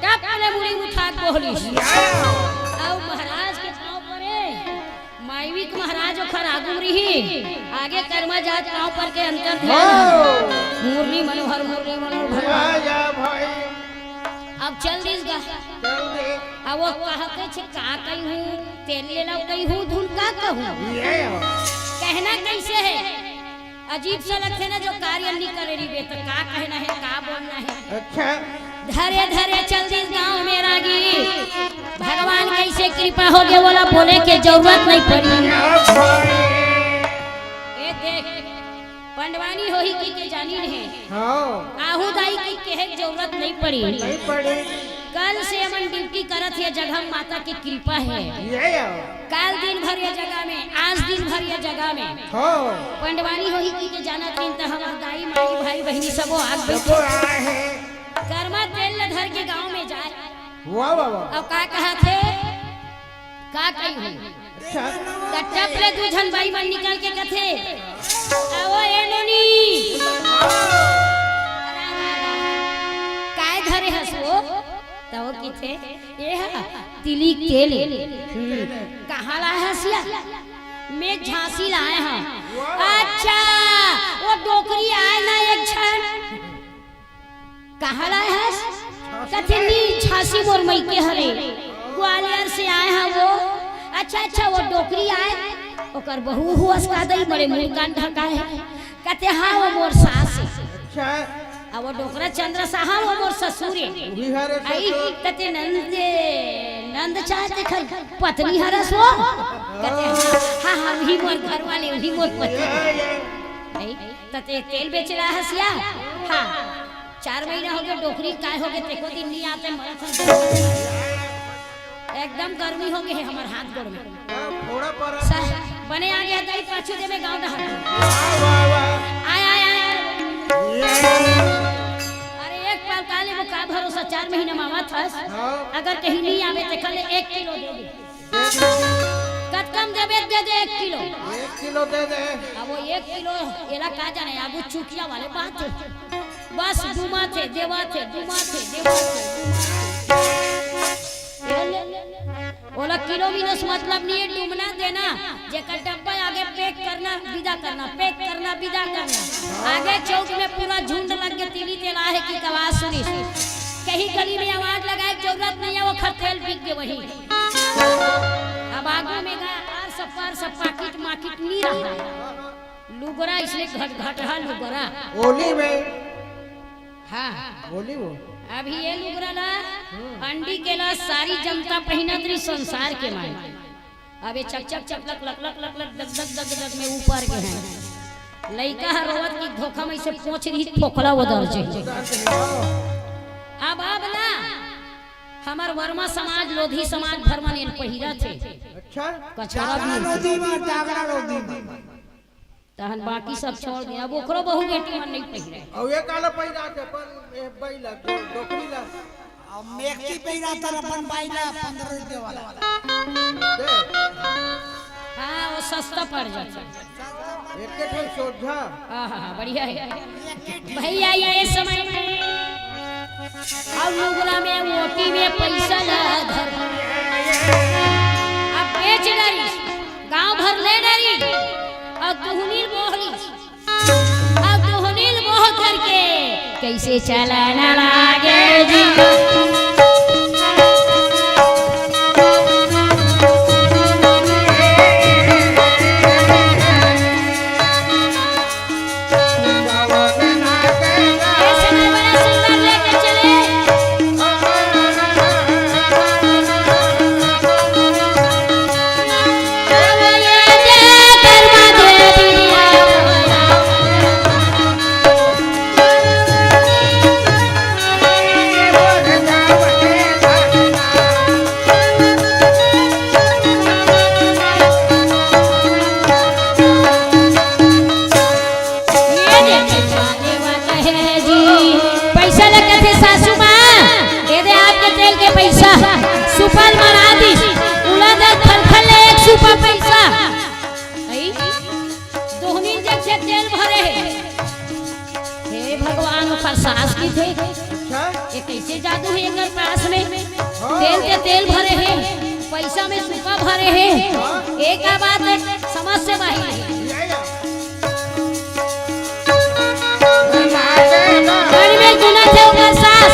टप ले मुड़ी उठा के बोलिस। अउ महाराज के पाँव परे, माईविक महाराज ओखर आगू रिही, आगे करमा जात पाँव पर के अंतर ध्यान। हाँ। मुरली मनोहर, मुरली मनोहर भगवान। अब चल दिस गा। अब वो कहत हे, "का कही हूँ, तेल ले लाओ कही हूँ, धुन का कहूँ?" कहना कइसे हे? अजीब सा लगथे ना, जो कार्य नहीं करे रहिबे, त का कहना हे, का बोलना हे। अच्छा। धरे धरे चल दिस गाँव में रागी। भगवान कइसे कृपा हो गे, ओला बोले के जरूरत नहीं पड़ी। ए, पंडवानी होही कहिके जानिन हे। हाँ। आहू दाई के कहे के जरूरत नहीं पड़ी। नहीं पड़ी। कल से हमन ड्यूटी करत हे, जगह माता के कृपा हे। ये आओ। काल दिन भर ये जगह में, आज दिन भर ये जगह में। हाँ। पंडवानी होही कहिके जानत हन त हमर दाई, माई, भाई, बहिनी सबो आग बैठे। सबो आए हैं। करमा तेल ल धर के गांव में जाए। वाह, वाह, वाह। अब का कहत हे? का कही हो? अच्छा। त टप ले दू झन बाई मन निकल के कथे, "आवो ए नोनी।" काय धरे हस वो? त वो किथे, "ए हा, तिली के तेल ए।" हम्म। "कहाँ लाए हस या?" "मैं झांसी लाए हंव।" "अच्छा, वो डोकरी आए ना एक झन?" "कहाँ लाए हस?" कथे, "नी, झांसी मोर मइके हरे, ग्वालियर से आए हंव वो।" "अच्छा, अच्छा, वो डोकरी आए, ओकर बहू हुवस का दई, बड़े मुड़कान ढकाए।" कथे, "हाँ, वो मोर सास हे।" अच्छा। "अब वो डोकरा चंद्र साहा, वो मोर ससुर हे।" वही हरे आई ससुर। कथे, "नंद, नंद चाहे तेखर पत्नी हरस वो?" कथे, "हाँ, हाँ, हाँ, वही मोर घर वाले, वही मोर पति।" ये, ये। भाई, त ते तेल बेचे ला हस या? हाँ। चार महीना होगे, डोकरी काय होगे, तेको दिन नहीं आते, मरत हन। एकदम गर्मी होगे हे हमर हाथ गोड़ में। हाँ, थोड़ा पर स-, बने आगे हे, दाई पाछू देवे गाँव डहर। वाह, वाह, वाह। आय, आय, आय, आय। ये। अरे, एक पाव का लेबो, का भरोसा, चार महीना में आवत हस। हाँ। अगर कहीं नहीं आवे, त कल एक किलो दे दे। कतका म देबे, दे दे एक किलो। एक किलो दे दे। अब वो एक किलो, एला का जाने, आगू चुकिया वाले बात हे। बस डूमत हे, देवत हे, डूमत हे, देवत हे, डूमत हे। ओला किलो मिलो से मतलब नहीं हे, डूमना देना, जेकर डब्बा आगे पैक करना, विदा करना, पैक करना, विदा करना। आगे चौक में पूरा झुंड लग के तिली तेल आहे कि आवाज सुनिस। कहीं गली में आवाज लगाए के जरूरत नहीं हे, वो खर तेल बिक गे वही। अब आगू में गा आर सप्पा, आर सप्पा, किट माकिट नी रहा। लुगरा इसने घट घटहा लुगरा। होली में। हाँ। होली वो। अभी ये लुगरा ला, हम्म। अंडी के ला सारी जनता पहिनत रही संसार के मारे। अब ये चक चक चक लक लक लक लक लक दग दग दग दग में ऊपर के हैं। लइका ह रोवत की धोखा में से पोंछ रही फोकला वो दर्ज है। अब, अब ना, हमर वर्मा समाज, लोधी समाज भर मन एन पहिरत हे। अच्छा। कछोरा जागरा भी। लोधी मा, जागरा लोधी मा। तहन बाकी सब छोड़ दे, अब ओकरो बहू बेटी मन नहीं पहिरे। अउ ये काला पहिरा के अपन, ए, बैला, डो-, डोकरी ला। अब मेकती पहिरा तर अपन बाई ला पंद्रह रुपये वाला। दे। हाँ, वो सस्ता पड़ जाता। एक के ठन सोझा। हाँ, हाँ, हाँ, बढ़िया है। भैया, ये समय में अब लुगरा में, ओटी में पैसा ला धर। अब बेच डरी, गांव भर ले डरी, और दुहनी बोहली, और दुहनी बोह करके कैसे चलाना लागे जी। ये देखे, कहे जी, पैसा लगत हे सासू माँ, ये दे आपके तेल के पैसा, सुपा ल मरा दिस, उला दे खल खल ले एक सुपा पैसा। आई, दोहनी जग से तेल भरे हे। हे भगवान, ओकर सास की थे। अच्छा। ये कैसे जादू है एकर पास में? हाँ। तेल के तेल भरे हे, पैसा में सुपा भरे हे। हाँ। एक बात है, समझ से बाहर है। या, या। गण में गुना थे ओकर सास।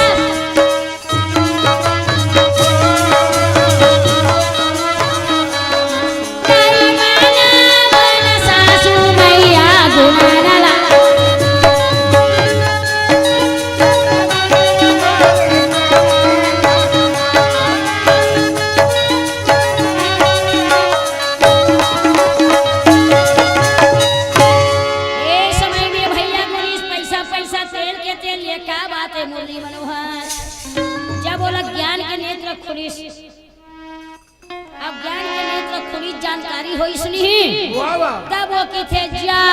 जानकारी होइस नहीं, वाह, वाह। तब वो कहिथे, "जा।"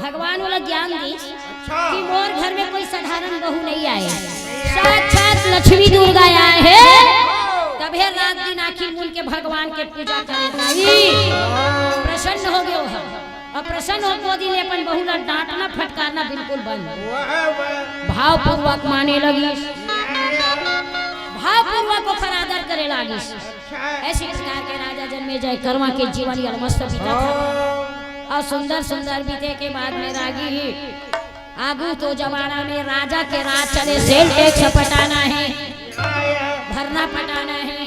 भगवान ओला ज्ञान दिस अच्छा। कि मोर घर में कोई साधारण बहू नहीं आए, साक्षात लक्ष्मी दुर्गा आए हे। तभे रात दिन आँखी मूंद के भगवान के पूजा करे ताई। प्रसन्न हो गयो हे। अब प्रसन्न हो, वो दिन अपन बहू ला डांटना फटकारना बिल्कुल बंद। वाह, वाह। भावपूर्वक माने लगिस, भावपूर्वक ओकर आदर करे लागिस। ऐसी प्रकार के राजा जनमेजय करमा के जीवन ये मस्त बीता था। और सुंदर सुंदर बीते के बाद में रागी ही आगू तो जमाना में राजा के राज चले, सेल टैक्स पटाना है, भरना पटाना है।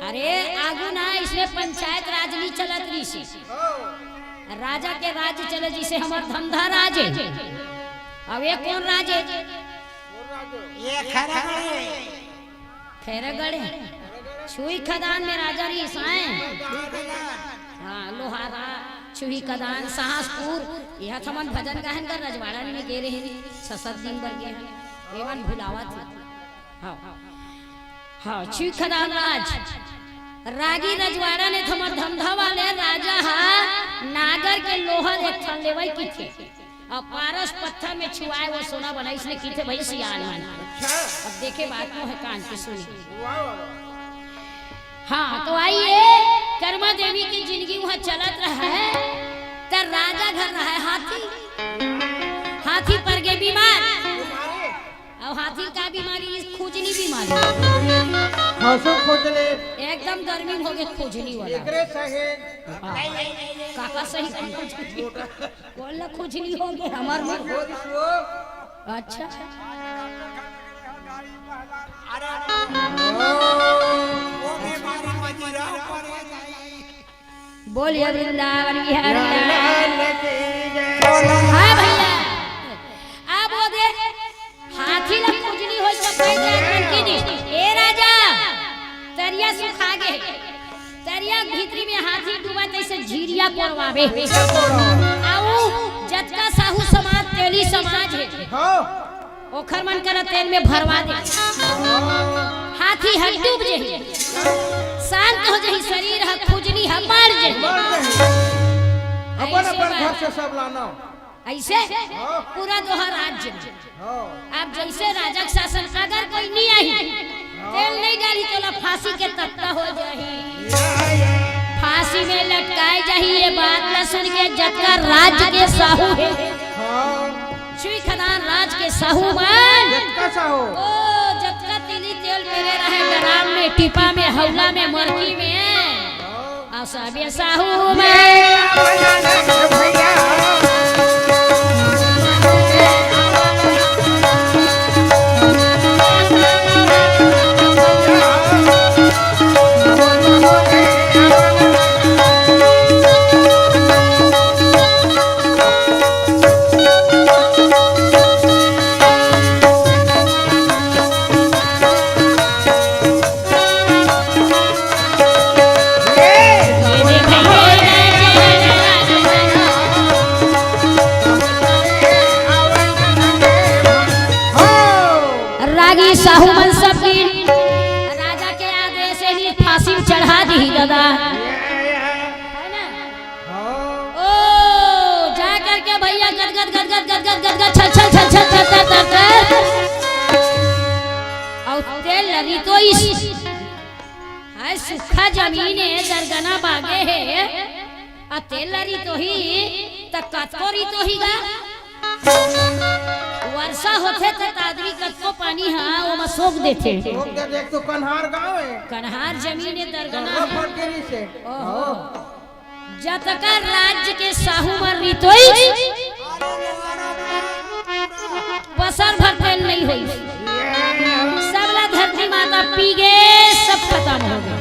अरे आगू ना इसमें पंचायत राज नहीं चलत रही से। राजा के राज चले जिसे हमार धंधा राज है। अब ये कौन राज है? ये खैरागढ़ है। खैरागढ़ है। छुई खदान में राजा रहिस हे। हाँ, लोहारा, छुई खदान, सहसपुर, यह थमन भजन गायन कर रजवाड़ा में गे रहे, छ सात दिन बर गे हे। एमन भुलावत हे। हाँ। हाँ, छुई खदान राज। रागी रजवाड़ा ने थमर धमधा वाले राजा हा नागर के लोहा ले एक ठन लेवई किथे। अब पारस पत्थर में छुआए वो सोना बनाइस ने किथे भाई सियान मन। अच्छा। अब देखे बात को है कान के सुनी। वाह, वाह, वाह। हाँ, तो आइए, कर्मा देवी की जिंदगी वहाँ चलत रहा है, त राजा घर रहा है हाथी। हाथी पर गे बीमार। बीमारी। अब हाथी का बीमारी, खुजनी बीमारी। हंसो खुजले। एकदम गर्मी हो गए खुजनी वाला। एकरे सहे। हाँ। काका सही। मोटा। बोल ना, खुजली हो गई हमार में। अच्छा। अरे, वो बीमारी मजीरा पड़े जाई। बोलिए वृंदावन बिहारी लाल। हाँ भैया, अब वो दे हाथी ला खुजली होई त कहि दे मन की नी, "ए राजा, तरिया सुखा गे।" तरिया भीतरी में हाथी डूबा तैसे झीरिया कोड़वावे। आऊ जतका साहू समाज तेली समाज है, हाँ। ओखर मन करा तेल में भरवा दे। हाथी हर डूब जही, शांत हो जही, शरीर ह खुजली ह मर जही। मर जही। अपन ऐसे अपन घर बात। से सब लाना। ऐसे हाँ। पूरा दोहा राज्य में। हाँ। अब जैसे राजा के शासन, अगर कोई नहीं आई, हाँ। तेल नहीं डाली, तो ला फांसी के तख्ता हो जाही। या, या। फांसी में लटकाए जाही। ये बात ला सुन के जतका राज के साहू है, हाँ। छुई खदान राज के साहू मन, जतका साहू। ओ, जतका तिली तेल मेरे रहे, ड्राम में, टिपा में, हौला में, मरकी में। हाँ। अउ सबे साहू मैं। रागी साहू मन सब की राजा के आदेश से ही फांसी में चढ़ा दी दादा। है ना? ओ, जा करके भैया गदगद, गदगद, गदगद, गदगद, छल, छल, छल, छल, तर, तर, तर, तर। और तेल लगी तो इस, हाय सूखा जमीन है, दरगना बागे है, आ तेल लगी तो ही, त कतको री तो ही गा। वर्षा होथे त आदमी कतको पानी हा, ओमा सोख देथे। सोख दे, देख तो कन्हार गाँव है। कन्हार जमीन है, दरगना दरगना है। फटकेरी से। ओहो। जतका राज्य के साहू मन रितोई, पसर भर तेल नहीं होई। सब ला धरती माता पी गे, सब खत्म हो गए।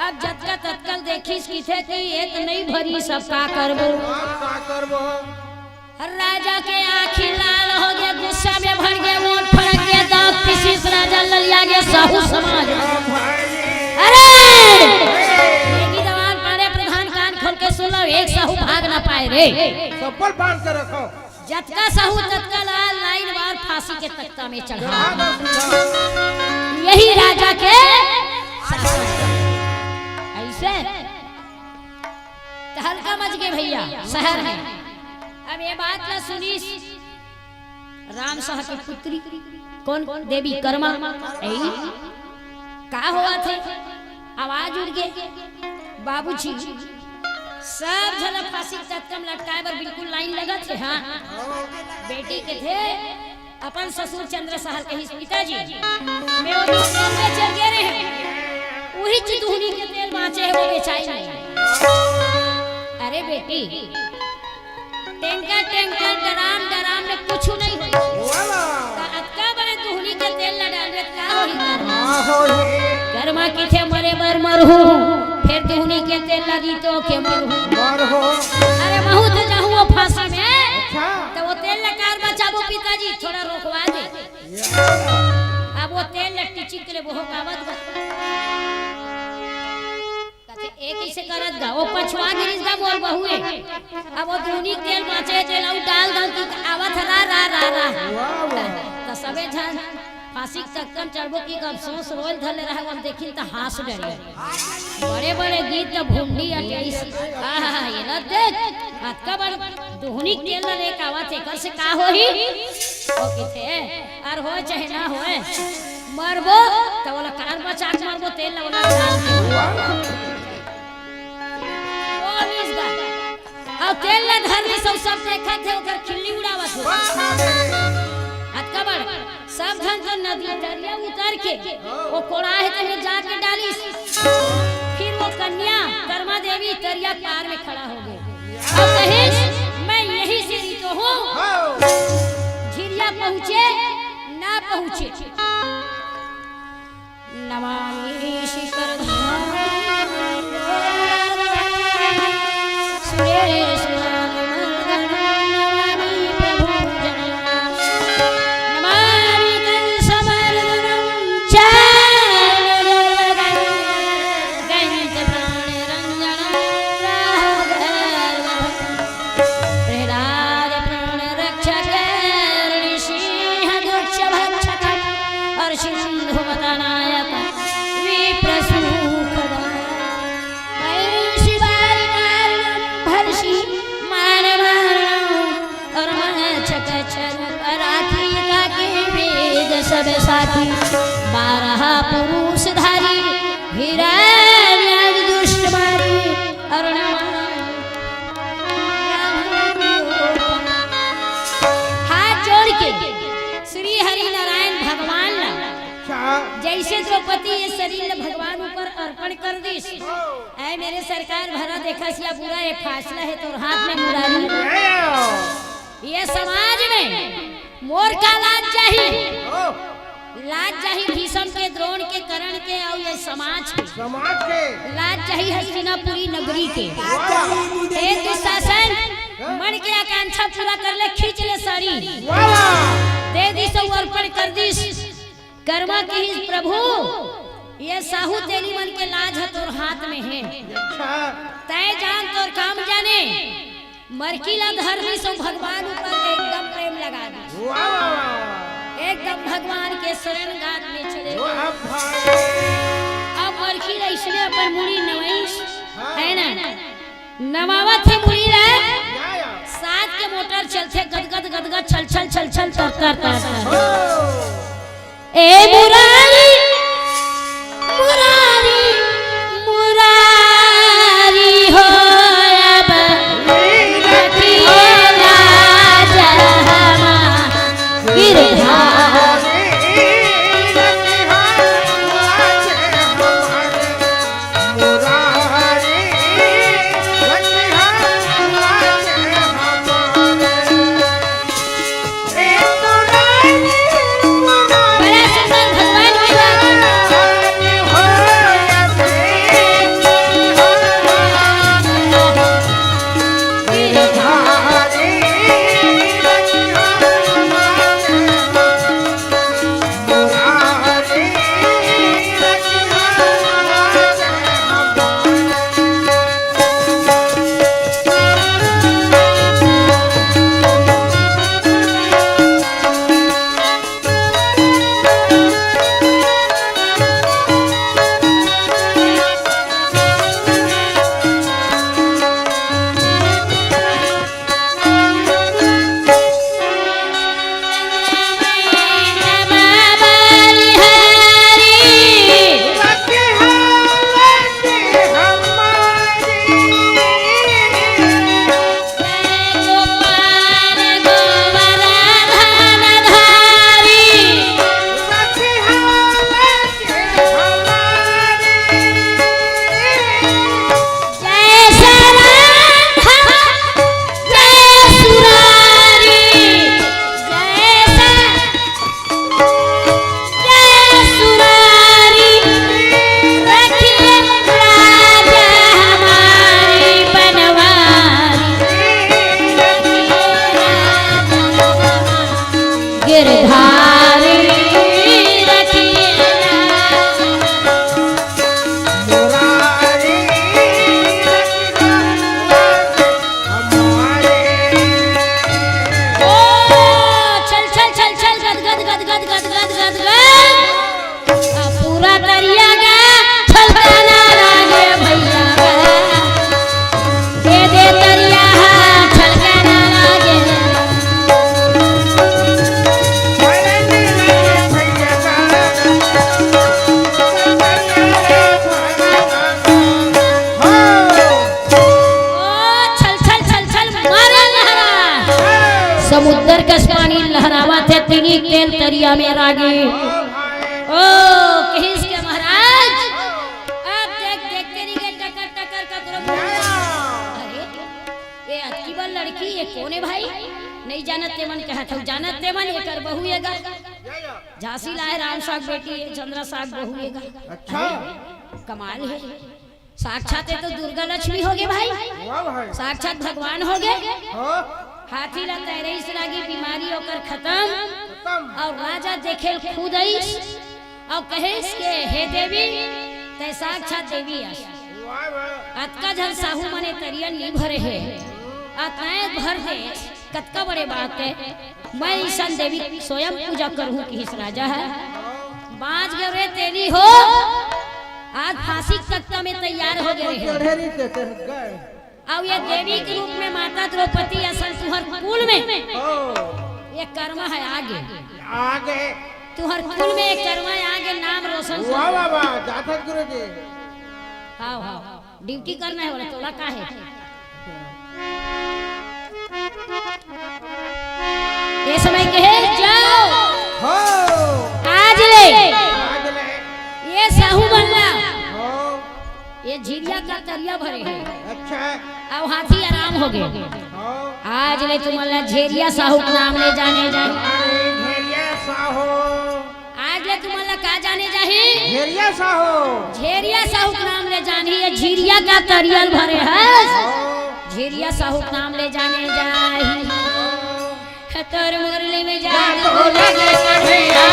अब जतका ततकल देखिस किथे कि एक नहीं भरी, सब का करबो। का करबो? राजा के आँखी लाल हो गए, गुस्सा में भर गए, ओठ फड़क गए, दांत पिसीस, राजा ललिया गए, साहू समाज। अरे! ये की जवान पाड़े प्रधान कान खोल के सुन लो, एक साहू भाग ना पाए रे। चप्पल बांध के रखो। जतका साहू ततका लाल लाइन वार फांसी के तख्ता में चढ़ा। यही राजा के भैया, शहर में। अब ये बात ला सुनिस राम साह के पुत्री, कौन देवी? कर्मा। ए, का होवत हे? आवाज उठ गे। बाबूजी, सब झन फांसी के तख्ता म लटकाए बर बिल्कुल लाइन लगत हे। हाँ, बेटी के थे अपन ससुर चंद्र सहर के हिस पिताजी, मैं वो दिन तेल बेचे गे रहे हैं, वही च दुहनी के तेल बाँचे हे, वो बेचाई नहीं। अरे बेटी, टैंकर टैंकर, ड्राम ड्राम में कुछ नहीं होई। वाला। त अतका बड़े दुहनी के तेल ला डालबे त का होही? का होही? कर्मा किथे मरे बर मरहूँ, फेर दुहनी के तेल ला दी तो के मरहूँ। मरहूँ। अरे महूँ तो जाहूँ वो फांसी में, अच्छा। त वो तेल ला कार बचाबो पिताजी, थोड़ा रोकवा दे। अब वो तेल ला टिचिक ले बोहो कावत गा। कथे, "ए कइसे करत गा?" वो पछवा गिरिस गा मोर बहुए। अब वो दुहनी तेल बाँचे, तेल अउ डाल दंव कि आवत ह रा, रा, रा, रा। वाह, वाह। त सबे झन फांसी के तख्ता म चढ़बो कि अफसोस रोय ल धर ले रहे, वो देखिन त हाँस डरे। बड़े बड़े गीत त भुंडी अटेरिस। आहा, ये ला देख, अतका बड़ दुहनी तेल ला लेके आवत हे, एकर से का होही? वो किथे, अर होय चाहे ना होय, मरबो त ओला कार बचा के मरबो, तेल ला ओला डाल के। वो नीस गा। अउ तेल ला धर लीस, सब, सब देखत हे, ओकर खिल्ली उड़ावत हे। अतका बड़, सब झन तो नदी तरिया उतर के, वो कोड़ा हे तेमे जाके डालिस। फिर वो कन्या कर्मा देवी तरिया पार में खड़ा हो गे। अब कहिस, "मैं यहीं से रीतो हूँ, झिरिया पहुँचे ना पहुँचे।" नमामि शिखरधाम सुरेश नमामि प्रभु जन। नमामि कंसमर्दनं चाणूरमर्दनं गणित प्राणरंजनं राहु गर्भ प्रह्लाद प्राण रक्षक नृसिंह दुष्ट भक्षक और सिंधु मता नायक विप्र सुखदायक। महिषी बारी कारणम भरषी मानवारणम और मच्छक चर पराखी ताके वेद सब साखी। बारह पुरुष धारी हिरण्य दुष्ट मारी और नमः हाथ जोड़ के श्री हरि नारायण भगवान ला, अच्छा। जैसे द्रौपदी ये शरीर ला भगवान ऊपर अर्पण कर दिस, ऐ मेरे सरकार भरा देखा सिया बुरा ये फासला हे तोर हाथ में मुरारी। ये समाज में मोर का लाज जाही? लाज जाही भीष्म के, द्रोण के, कर्ण के, अउ ये समाज के। समाज के। लाज जाही हस्तिनापुरी नगरी के। वाह। हे दुशासन, मन के आकांक्षा पूरा कर ले, खींच ले साड़ी। वाह। दे दिस अउ अर्पण कर दिस। कर्मा किहिस, "प्रभु, ये साहू तेली मन के लाज ह तोर हाथ में हे। अच्छा। तय जान तोर काम जाने।" मरकी ला धर दिस अउ भगवान ऊपर एकदम प्रेम लगा दिस। वाह, वाह, वाह। एकदम भगवान के शरण गाथ में चले। वाह भाई। अब मरकी ला इसने अपन मुड़ी नवाइस, हाँ। है ना? नवावत हे मुड़ी ला। या, या। सात के मोटर चलथे, गदगद, गदगद, छल, छल, छल, छल, तर, तर, तर, तर। हो। ए मुरारी, मुरारी, मुरारी हो अब रखिए लाज हमा गिरधारी। बड़ा सुंदर भगवान के बा। तेल तरिया में रागी। ओ, कहिस के महाराज, अब देख, देख तेरी के टकर, टकर का तरफ। अरे, ये अतकी बड़ लड़की, ये कोन हे भाई? नहीं जानत ते मन कहत हूँ, जानत ते मन, एकर बहू एगा। झांसी लाए राम साग बेटी, ये चंद्रा साग बहू एगा। अच्छा। अरे, कमाल हे। साक्षात ये तो दुर्गा लक्ष्मी होगे भाई। वाह भाई। साक्षात भगवान होगे। हाँ। हाथी ला तैरइस लागी, बीमारी ओकर खतम। खतम। अउ राजा देखेल खुद अइस अउ कहिस के, "हे देवी, तैं साक्षात देवी अस।" वाह, वाह। अतका झन साहू मने तरिया नी भरे हे, अतने भर दे, कतका बड़े बात हे। मैं अइसन देवी स्वयं पूजा करहूँ, किहिस राजा ह। बाँच गे रे तेली हो, आज फांसी के तख्ता में तैयार होगे रहे। चढ़े रही ते, ते गए। अउ ये देवी के रूप में माता द्रौपदी असन तुहर कुल में ओ। ये कर्मा हे आगे। आगे। तुहर कुल में ये कर्मा हे आगे, नाम रोशन कर। वाह, वाह, वाह, जाथन गुरु जी। हाव, हाव। ड्यूटी करना हे बोला, तोला का हे? ये समय के हे, जाओ। हो। आज ले। आज ले। ये साहू मन ला। हो। ये झिरिया का तरिया भरे हे। अच्छा। अउ हाथी आराम होगे। हो। आज ले तुमन ला झेरिया साहू के नाम ले जाने जाए। अरे, झेरिया साहू। आज ले तुमन ला का जाने जाही? झेरिया साहू। झेरिया साहू के नाम ले जानही, ये झिरिया का तरिया ल भरे हस। हाँ। झिरिया साहू के नाम ले जाने जाही। तोर मुरली में जादू लगे कन्हैया।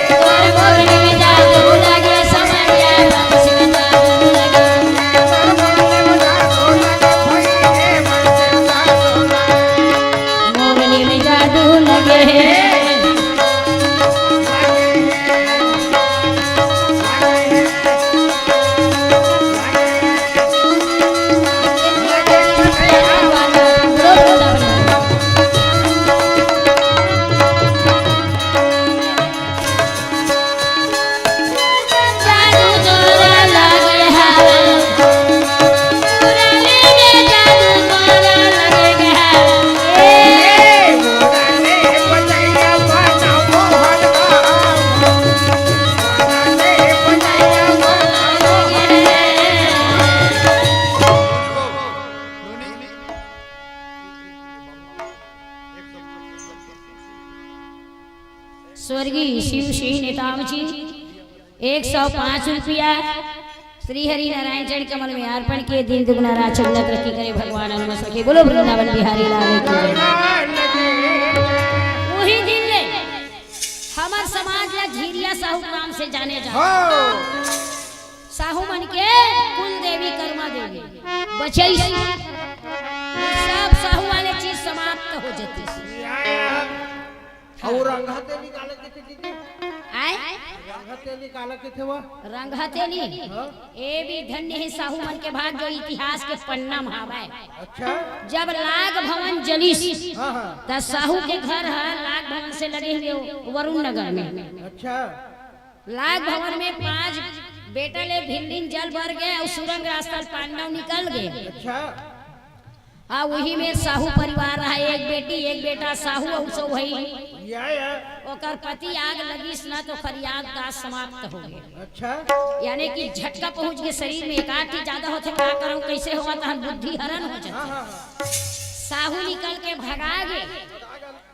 तोर मुरली में जादू लगे समरिया। मुरली में जादू लगे हे। स्वर्गीय शिव सिंह नेताम जी एक सौ पाँच रुपया श्री हरि नारायण चरण कमल में अर्पण किए, दिन दुगना रात चौगुना तरक्की करे भगवान हनुमत सखे। बोलो वृंदावन बिहारी लाल की जय। वही दिन ले हमर समाज ला झिरिया साहू के नाम से जाने जाथे। हाँ। साहू मन के कुल देवी कर्मा देवी बचइस। सब साहू वाले चीज समाप्त हो जाती। या, या। अउ रंगहा तेली काला कहिथे दीदी? आय? रंगहा तेली काला कहिथे वो? रंगहा तेली? हाँ। ए भी धन्य हे साहू मन के भाग जो इतिहास के पन्ना में हावय। अच्छा। जब लाग भवन जलिस, हाँ, हाँ। त साहू के घर ह लाग भवन से लगे हुए वरुण नगर में। अच्छा। लाग भवन में पांच बेटा ले भिल्लिन जल भर गे अउ सुरंग रास्ता ले पांडव निकल गे। अच्छा। आ, वही में साहू परिवार रहा, एक बेटी, एक बेटा, साहू अउ सो वही। या, या। ओकर पति आग लगिस ना, तो ओकर याददाश्त समाप्त हो गे। अच्छा। यानी कि झटका पहुंच गे शरीर में, एक आठ ही ज्यादा होथे, का करहूं, कैसे होवत, तहन बुद्धि हरण हो जाथे। हाँ, हाँ, हाँ। साहू निकल के भगा गे।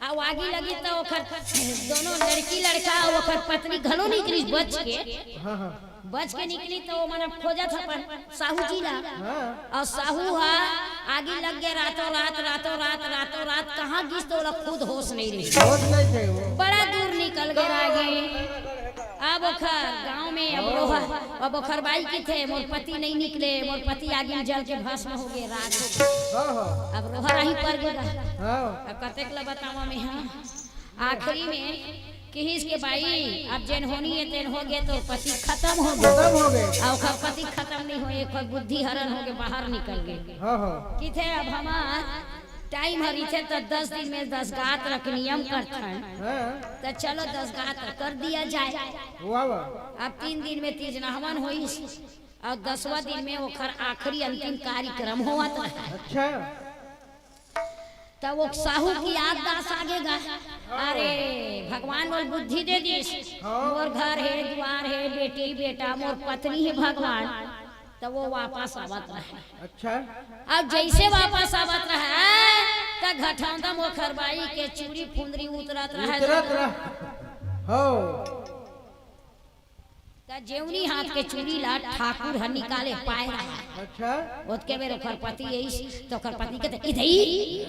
अउ आगी लगी त ओखर दोनों लड़की लड़का अउ ओखर पत्नी घलो निकलिस बच के। हाँ, हाँ। बच के निकली त ओमन अब खोजत अपन साहू जी ला। हाँ। अउ साहू हा आगी लग गे रातों रात, रातों रात, रातों रात कहाँ गिस त ओला खुद होश नहीं रही। होश नहीं थे वो। बड़ा दूर निकल गे रागी। अब ओखर गांव में अब रोहा, अब ओखर बाई किथे, "मोर पति नहीं निकले, मोर पति आगी में जल के भस्म हो गे, राख हो गे।" हाँ, हाँ। अब रोहा राही पर गे गा। हाँ। अब कतेक ला बतावा में, हाँ। आखिरी में किहिस के, "बाई, अब जेन होनी हे तेन हो गे, तोर पति खतम हो गे।" खतम हो गे। आ ओखर पति खतम नहीं होए, ओखर बुद्धि हरण हो गे, बाहर निकल गे। हाँ, हाँ। किथे अब हमार टाइम ह रहिथे त दस दिन में दस गात रख नियम करथन। हाँ। त चलो दस गात कर दिया जाए। वाह, वाह। अब तीन दिन में तीज नहवन होइस अउ दसवां दिन में ओखर आखिरी अंतिम कार्यक्रम होवत रहे। अच्छा। त वो साहू के याद दास आगे गा। अरे, भगवान मोला बुद्धि दे दिस। हाँ। मोर घर हे, दुवार हे, बेटी, बेटा, मोर पत्नी हे भगवान। त वो वापस आवत रहे। अच्छा। अब जइसे वापस आवत रहे, त घटौंदा मोखर बाई के चूड़ी फुंदरी उतरत रहे। उतरत रहे। हो। त जेवनी हाथ के चूड़ी ला ठाकुर ह निकाले पाय रहा। अच्छा। ओतके बेर ओखर पति अइस, त ओखर पत्नी कथे, "ए दई,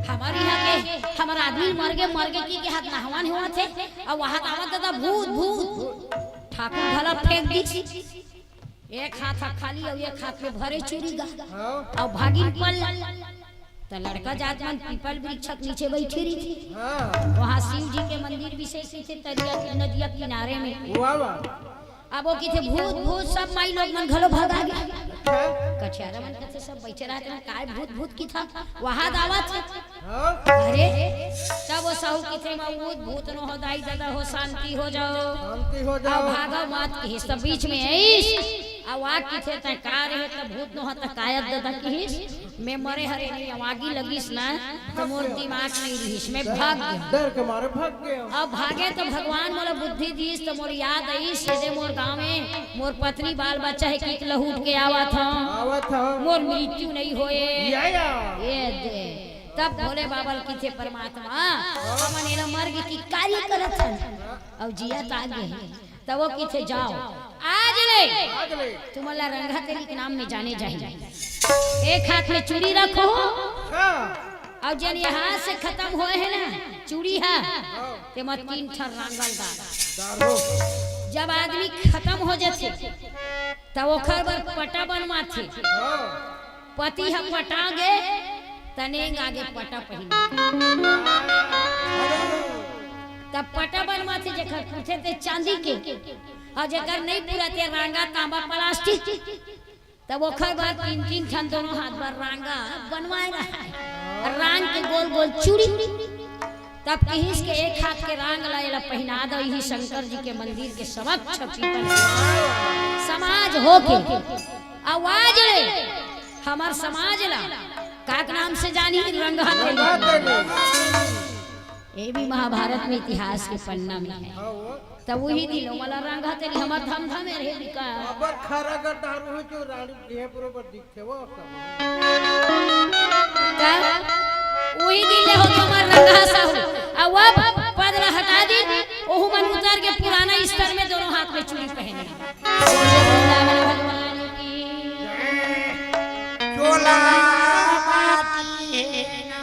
हमर इहाँ के, हमर आदमी मर गे, मर गे कहिके हाथ नहवान होवत हे, अउ वहां आवत ददा भूत, भूत।" ठाकुर घला फेंक दिस। एक हाथ ह खाली अउ एक हाथ में भरे चूड़ी गा। हाँ। अउ भागिन पल त लड़का जात मन पीपल वृक्ष के नीचे बइठे रहिथे। हाँ। वहाँ शिव जी के मंदिर विशेष रहिथे, तरिया के नदिया किनारे में। वाह, वाह। अब वो कथे, "भूत, भूत," सब माई लोग मन घलो भगा गे। अच्छा। कछेरा मन कथे, "सब बइठे रहते हैं, काय भूत, भूत कथस?" वहाँ दावत। हाँ। अरे, तब वो साहू कथे, "मैं भूत, भूत नो हो, दाई ददा हो, शांति हो जाओ।" शांति हो जाओ। अब भागव मत कहिस, तब बीच में अइस। अब वा कथे, "तैं का रहे, त भूत नो हो, त काय ददा कहिस?" मैं मरे हरे नहीं, अब आगी लगिस ना, त मोर दिमाग नहीं रहिस, मैं भाग गेंव। डर के मारे भाग गेंव। अब भागे त भगवान मोला बुद्धि दिस, त मोर याद आइस, सीधे मोर गाँव में मोर पत्नी बाल बच्चा हे, कित लहूट के आवत हंव। आवत हंव। मोर मृत्यु नहीं होए। या, या। ये दे। तब भोले बाबा ल कथे परमात्मा, हमन एला मर गे कि कार्य करत हन, अउ जियत आगे। तब वो कथे, "जाओ, आज ले आज ले। तुमन ला रंगा तेरी के नाम में जाने जाही। एक हाथ में चूड़ी रखो, हाँ। अउ जेन यहाँ से खतम होए हे ना चूड़ी हा, हाँ। तेमा तीन ठन रांगा ल डार। डारो। जब आदमी खतम हो जाथे, तब ओखर बर पटा बनवाथे। हाँ। पति ह पटा गे, त नेंग आगे पटा पहिने। तब पटा बनवाथे, जेखर पुरथे ते चांदी के, अउ जेकर नहीं पुरथे रांगा, तांबा, प्लास्टिक। तब ओखर बर तीन तीन ठन दोनों हाथ बर रांगा बनवाए रहा। रांग के गोल गोल चूड़ी। तब कहिस के एक हाथ के रांग ला एला पहिना दो, इही शंकर जी के मंदिर के समक्ष पीपल समाज होके आवाज ले, हमर समाज ला काक नाम से जानी? रंगहा तेली। रंगहा तेली। ये भी महाभारत में इतिहास के पन्ना में है। हाँ, वो। तब वही दिन वाला रंगहा तेली हमर धमधमे रहे बिका। अबर खरा गड्ढा रहू जो रानी के बरोबर दिख तब उही दिन ले होगे हमर रंगहा साहू। अब पद ला हटा दी, ओहू मन उतर के पुराना स्तर में दोनों हाथ में चूड़ी पहने। बोले वृंदावन भगवान की। चोला माटी है ना।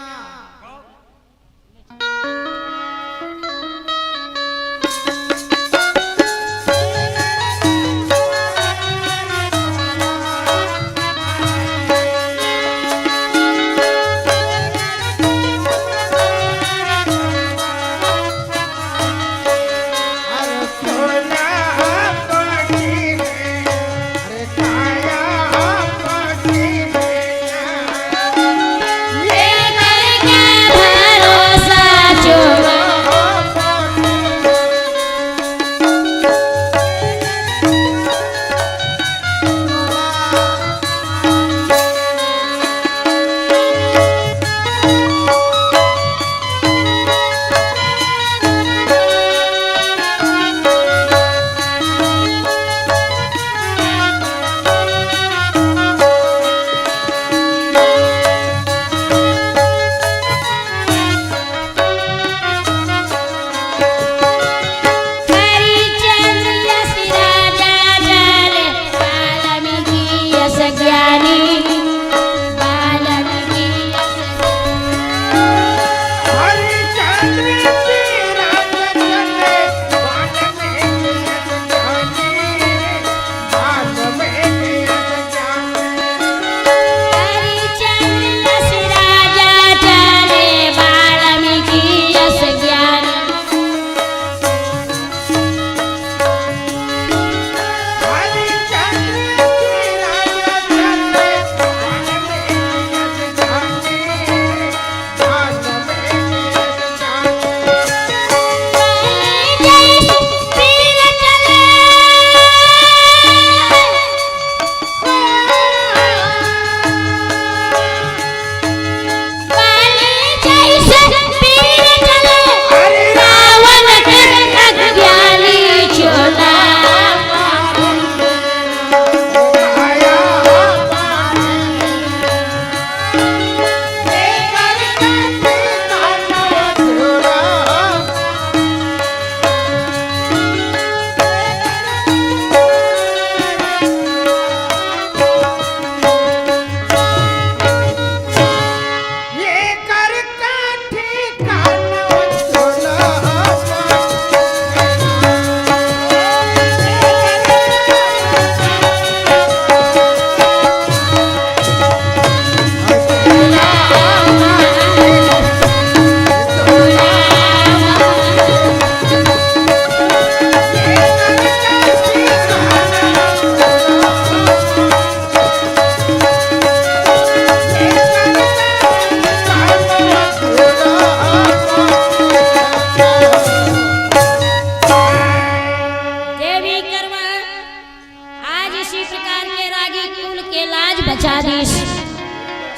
प्रकार के रागी कुल के लाज बचा दिस।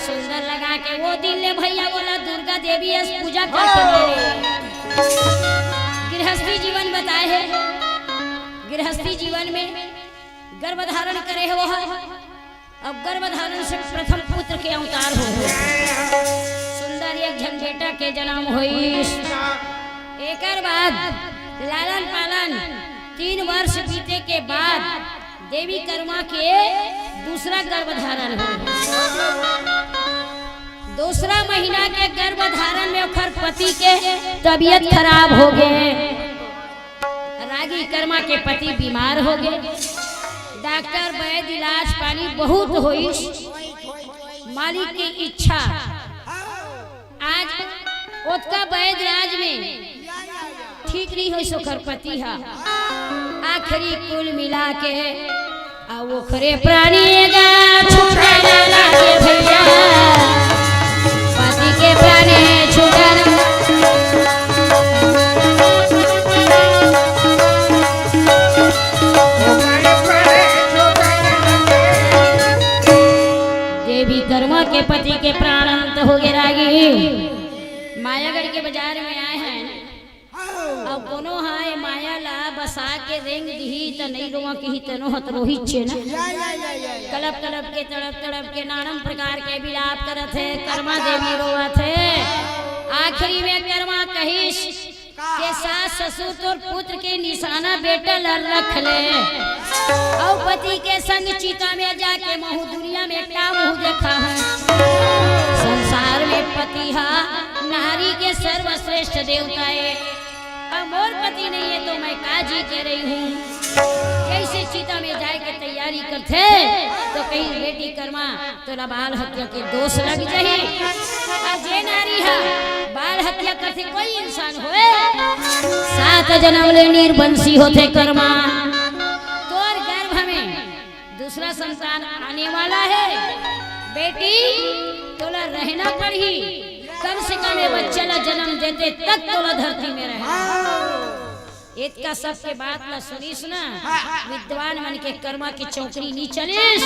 सुंदर लगा के वो दिन ले भैया बोला दुर्गा देवी अस पूजा करके मेरे गृहस्थी जीवन बताए हे। गृहस्थी जीवन में गर्भ धारण करे हे वो ह। अब गर्भ धारण से प्रथम पुत्र के अवतार हो। सुंदर एक झन बेटा के जन्म होइस। एकर बाद लालन पालन तीन वर्ष बीते के बाद देवी कर्मा के दूसरा गर्भ धारण हो। दूसरा महीना के गर्भ धारण में ओखर पति के तबीयत खराब हो गए। रागी कर्मा के पति बीमार हो गए। डॉक्टर वैद्य इलाज पानी बहुत होइस। मालिक की इच्छा, आज ओतका वैद्य राज में ठीक नहीं होइस ओखर पति हा। आखिरी कुल मिला के आ ओखरे प्राणी गा छूटे ना लागे भैया, पति के प्राणी छूटे ना। देवी कर्मा के पति के प्राण अंत हो गे रागी। मायागढ़ के बाजार में आए हैं। अब कोनो ह ए माया ला बसा के रेंग दिही त नइ रोवा किही, तनो ह त रोहिचे ना। या, या, या, या, या। कलप कलप के, तड़प तड़प के नानम प्रकार के विलाप करत हे, कर्मा देवी रोवत हे। आखिरी में कर्मा कहिस के सास ससुर तोर पुत्र के निशाना बेटा ला रख ले, अउ पति के संग चिता में जाके महू दुनिया में का मुंह देखा हूँ। संसार में पति हा नारी के सर्वश्रेष्ठ देवता ए। अब मोर पति नहीं है तो मैं का जी के रही हूँ। जैसे चिता में जाए के तैयारी करथे तो कहीं बेटी कर्मा तोला बाल हत्या के दोष लग जाही। अउ जे नारी हा बाल हत्या करथे कोई इंसान होए, सात जन्म ले निर्वंशी होथे कर्मा। तोर गर्भ में दूसरा संतान आने वाला है बेटी, तोला रहना पड़ही। कम से कम ये बच्चा ला जन्म देते तक तोला धरती में रहे। एतका सबके बात ला सुनिस ना, विद्वान मन के कर्मा के चौकड़ी नी चलिस।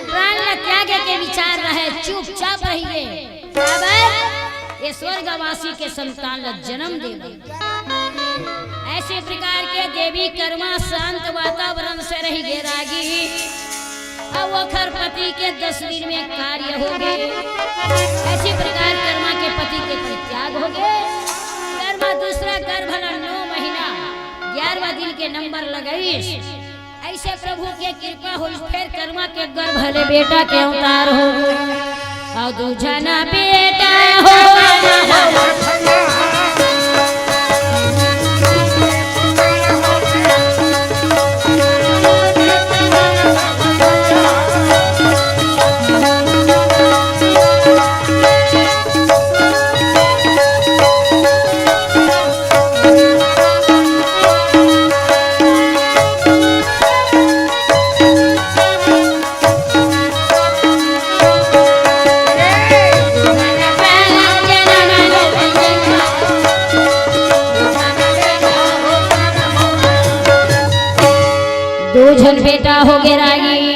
प्राण ला त्यागे के विचार रहे, चुपचाप रहिए। काबर? ये स्वर्गवासी के संतान ला जन्म देवे। ऐसे प्रकार के देवी कर्मा शांत वातावरण से रहि गे रागी। अब ओखर पति के दस दिन में कार्य हो गए। ऐसे प्रकार कर्मा के पति के परित्याग हो गए। कर्मा दूसरा गर्भ ला नौ महीना ग्यारहवाँ दिन के नंबर लगाइस। ऐसे प्रभु के कृपा होइस, फेर कर्मा के गर्भ ले बेटा के अवतार हो। अउ दू झना बेटा हो। दो झन बेटा हो गे रागी।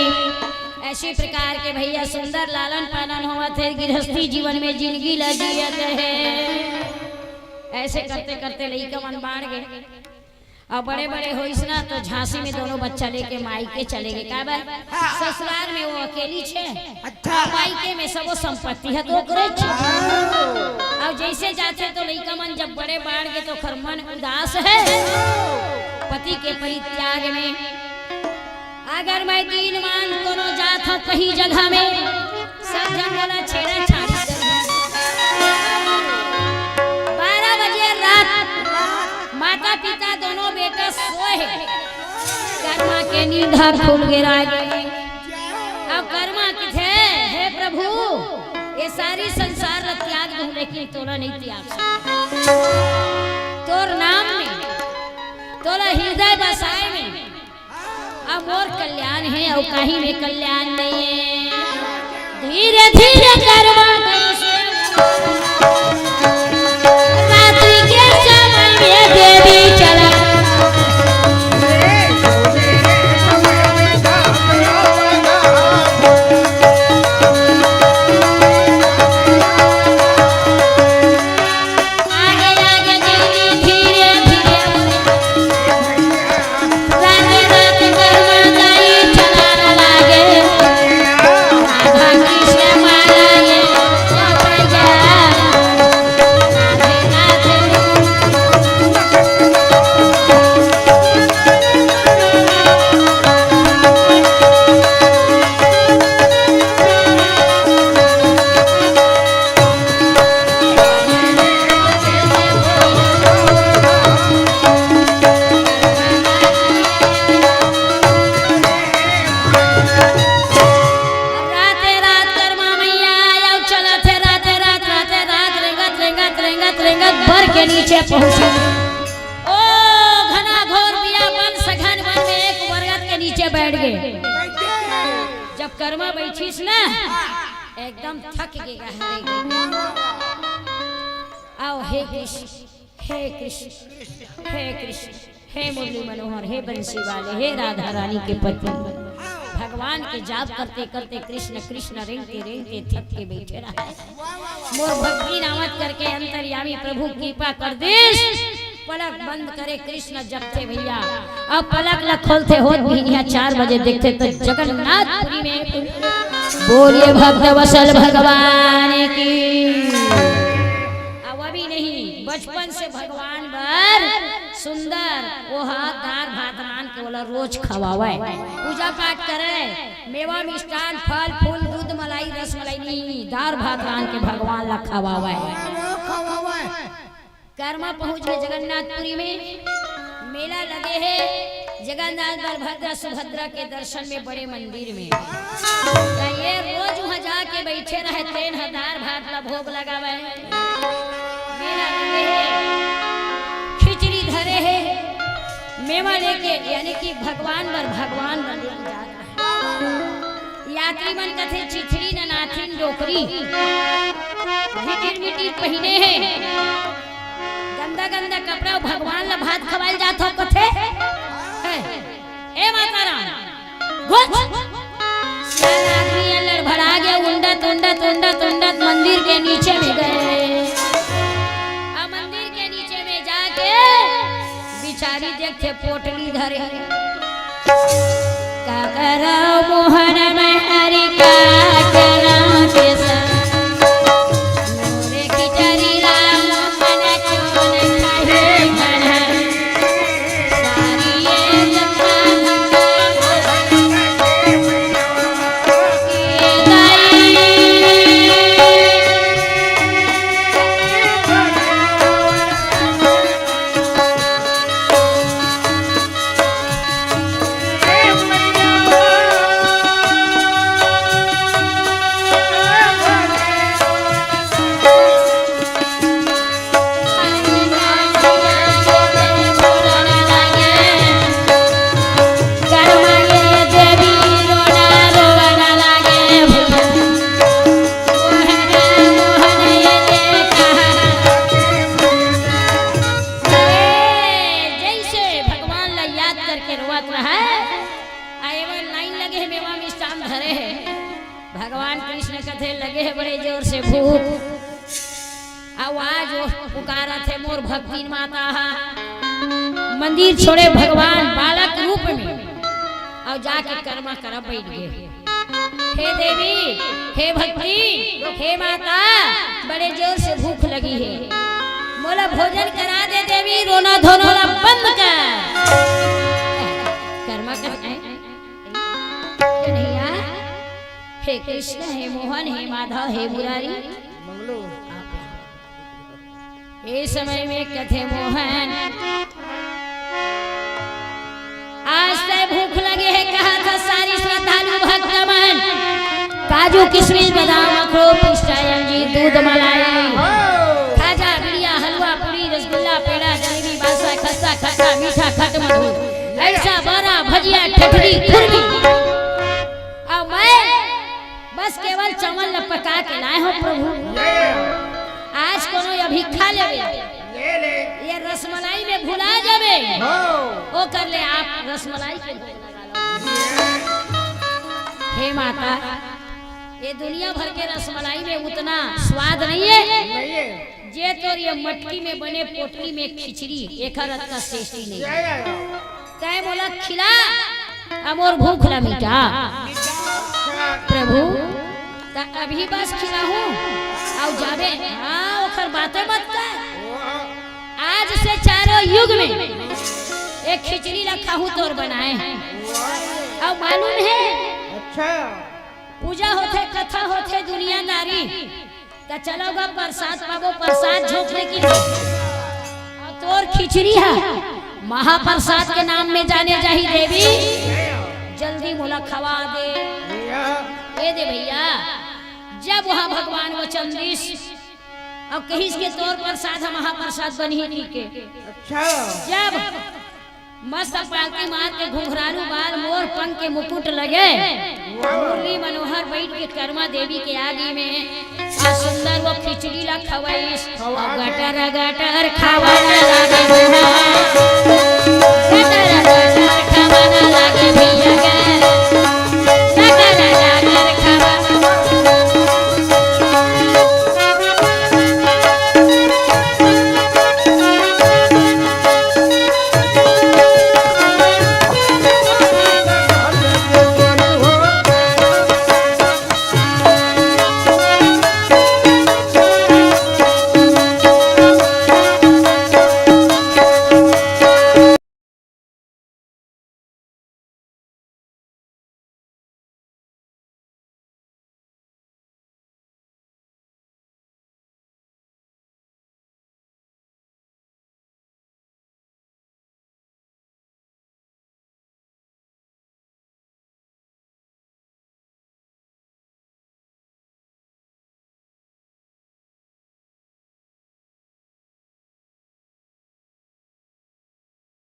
ऐसे प्रकार के भैया सुंदर लालन पालन होवत हे, गृहस्थी जीवन में जिंदगी ला जियत हे। ऐसे करते करते लइका मन बाढ़ गे। अउ बड़े बड़े होइस ना तो झांसी में दोनों बच्चा लेके मायके चले गे। काबर? ससुराल में वो अकेली छे। अच्छा। अउ मायके में सबो संपत्ति हे तो ओकरे छे। अउ जैसे जाथे तो लइका मन जब बड़े बाढ़ गे तो ओखर मन उदास हे। पति के परित्याग में अगर मैं दीन मान कोनो जात हूँ कहीं जगह में, सब झन मोला छेड़ा छाड़ी करही। बारह बजे रात माता पिता दोनों बेटा सोए हे, कर्मा के नींद ह खुल गे रागी। अब कर्मा कथे, हे प्रभु, ये सारी संसार ला त्याग दूं, लेकिन तोला नहीं त्याग सकूं। तोर नाम में, तोला हृदय बसाए में अब मोर कल्याण हे, अउ कहीं में कल्याण नहीं हे। धीरे धीरे कर्मा कइसे रात्रि के समय में देवी चला। के। जब करमा बैठिस ना, एकदम थक गे, हरे गे। आओ, हे कृष्ण, हे कृष्ण, हे कृष्ण, हे मुरली मनोहर, हे बंसी वाले, हे राधा रानी के पति। भगवान के जाप करते करते कृष्ण कृष्ण रेंगते रेंगते थक के बैठे रहे। मोर भक्ति नावत करके अंतर्यामी प्रभु कृपा कर दिस। पलक बंद करे कृष्ण जगथे भैया, अब पलक ल खोलथे होत बिहनिया चार बजे, देखथे त जगन्नाथपुरी में। बोलिए भक्त वत्सल भगवान की। अब अभी नहीं, बचपन से भगवान बर सुंदर ओहा दार भात रांध के ओला रोज खवावय, पूजा पाठ करय, मेवा मिष्ठान, फल फूल, दूध मलाई, रस मलाई नहीं, दार भात रांध के भगवान ला खवावय। करमा पहुंच गे जगन्नाथपुरी में, मेला लगे हे, जगन्नाथ बलभद्रा सुभद्रा के दर्शन में बड़े मंदिर में। त ये रोज उहाँ जाके बैठे रहे, तेन ह दार भात ला भोग लगावय। मेला लगे हे, खिचड़ी धरे हे, मेवा लेके, यानी कि भगवान बर, भगवान बर लेके जात रहे। यात्री मन कथे, "चिथड़ी न नाथिन डोकरी, भिटिर मिटिर पहिने हे, गंदा गंदा कपड़ा, भगवान ला भात खवाल जात हो," कथे। हे, ए माता राम, घुस। साला आदमी ये लड़भड़ा गया, उंडत, उंडत, उंडत, उंडत मंदिर के नीचे में गए। अब मंदिर के नीचे में जाके बिचारी देखथे पोटली धरे। काकरा मोहन महरी काकरा के संग। मोरे खिचड़ी ला मोहन चोन खाही मन। जैसे भगवान ला याद करके रोवत रहे, आ एमन लाइन लगे हे, मेवा मिष्ठान धरे हे। भगवान कृष्ण कथे लगे हे बड़े जोर से भूख। आवाज वो पुकारत हे, मोर भक्तिन माता हा। मंदिर छोड़े भगवान बालक रूप में, अउ जाके करमा करब बैठ गे। हे देवी, हे भक्ति, हे माता, बड़े जोर से भूख लगी हे, मोला भोजन करा दे देवी, रोना धोना ला बंद कर। करमा कर, कन्हैया, हे कृष्ण, हे मोहन, हे माधव, हे मुरारी। मंगलू। ए समय में कथे मोहन, आज तय भूख लगे हे, कहा था सारी श्रद्धालु भक्त मन, काजू, किशमिश, बादाम, अखरोट, पिस्ता, अंजीर, दूध, मलाई, खाजा, बिड़िया, हलवा, पूड़ी, रसगुल्ला, पेड़ा, जलेबी, बासा, खस्ता, खट्टा, मीठा, खट, मधुर, ऐसा बड़ा, भजिया, ठठरी, खुरमी। अउ मैं बस केवल चावल ल पका के लाए हो प्रभु। आज कोनो अभी खा लेवे, ले ले। ये रसमलाई में भुला जावे। हो। ओकर ले आप रसमलाई के भोग लगा लो। हे माता, ये दुनिया भर के रसमलाई में उतना स्वाद नहीं है। नहीं है। जे तोर ये मटकी में बने पोटली में खिचड़ी, एकर अतका टेस्टी नहीं। तय मोला खिला, अउ मोर भूख ला मिटा। प्रभु, त अभी बस खिलाहूं, अउ जाबे, हाँ, ओकर बातें मत कर। आज से चारों युग में एक खिचड़ी ला खाहूं तोर बनाए हे। अउ मालूम हे, अच्छा। पूजा होथे, कथा होथे, दुनियादारी, त चलो गा प्रसाद पाबो, प्रसाद झोंक ले की। अउ तोर खिचड़ी ह महाप्रसाद के नाम में जाने जाही देवी, जल्दी मोला खवा दे। ए दे भैया, जब वहाँ भगवान वचन दिस, अउ कहिस के तोर प्रसाद ह महाप्रसाद बनही कहिके। अच्छा। जब मस्त पालती मार के घुंघरारू बाल, मोर पंख के मुकुट लगे। मुरली मनोहर बइठ के करमा देवी के आगी में, आ सुंदर वो खिचड़ी ला खवाइस। खवा के गटर गटर खावन लागे भुआ। गटर गटर खावन लागे भैया गे।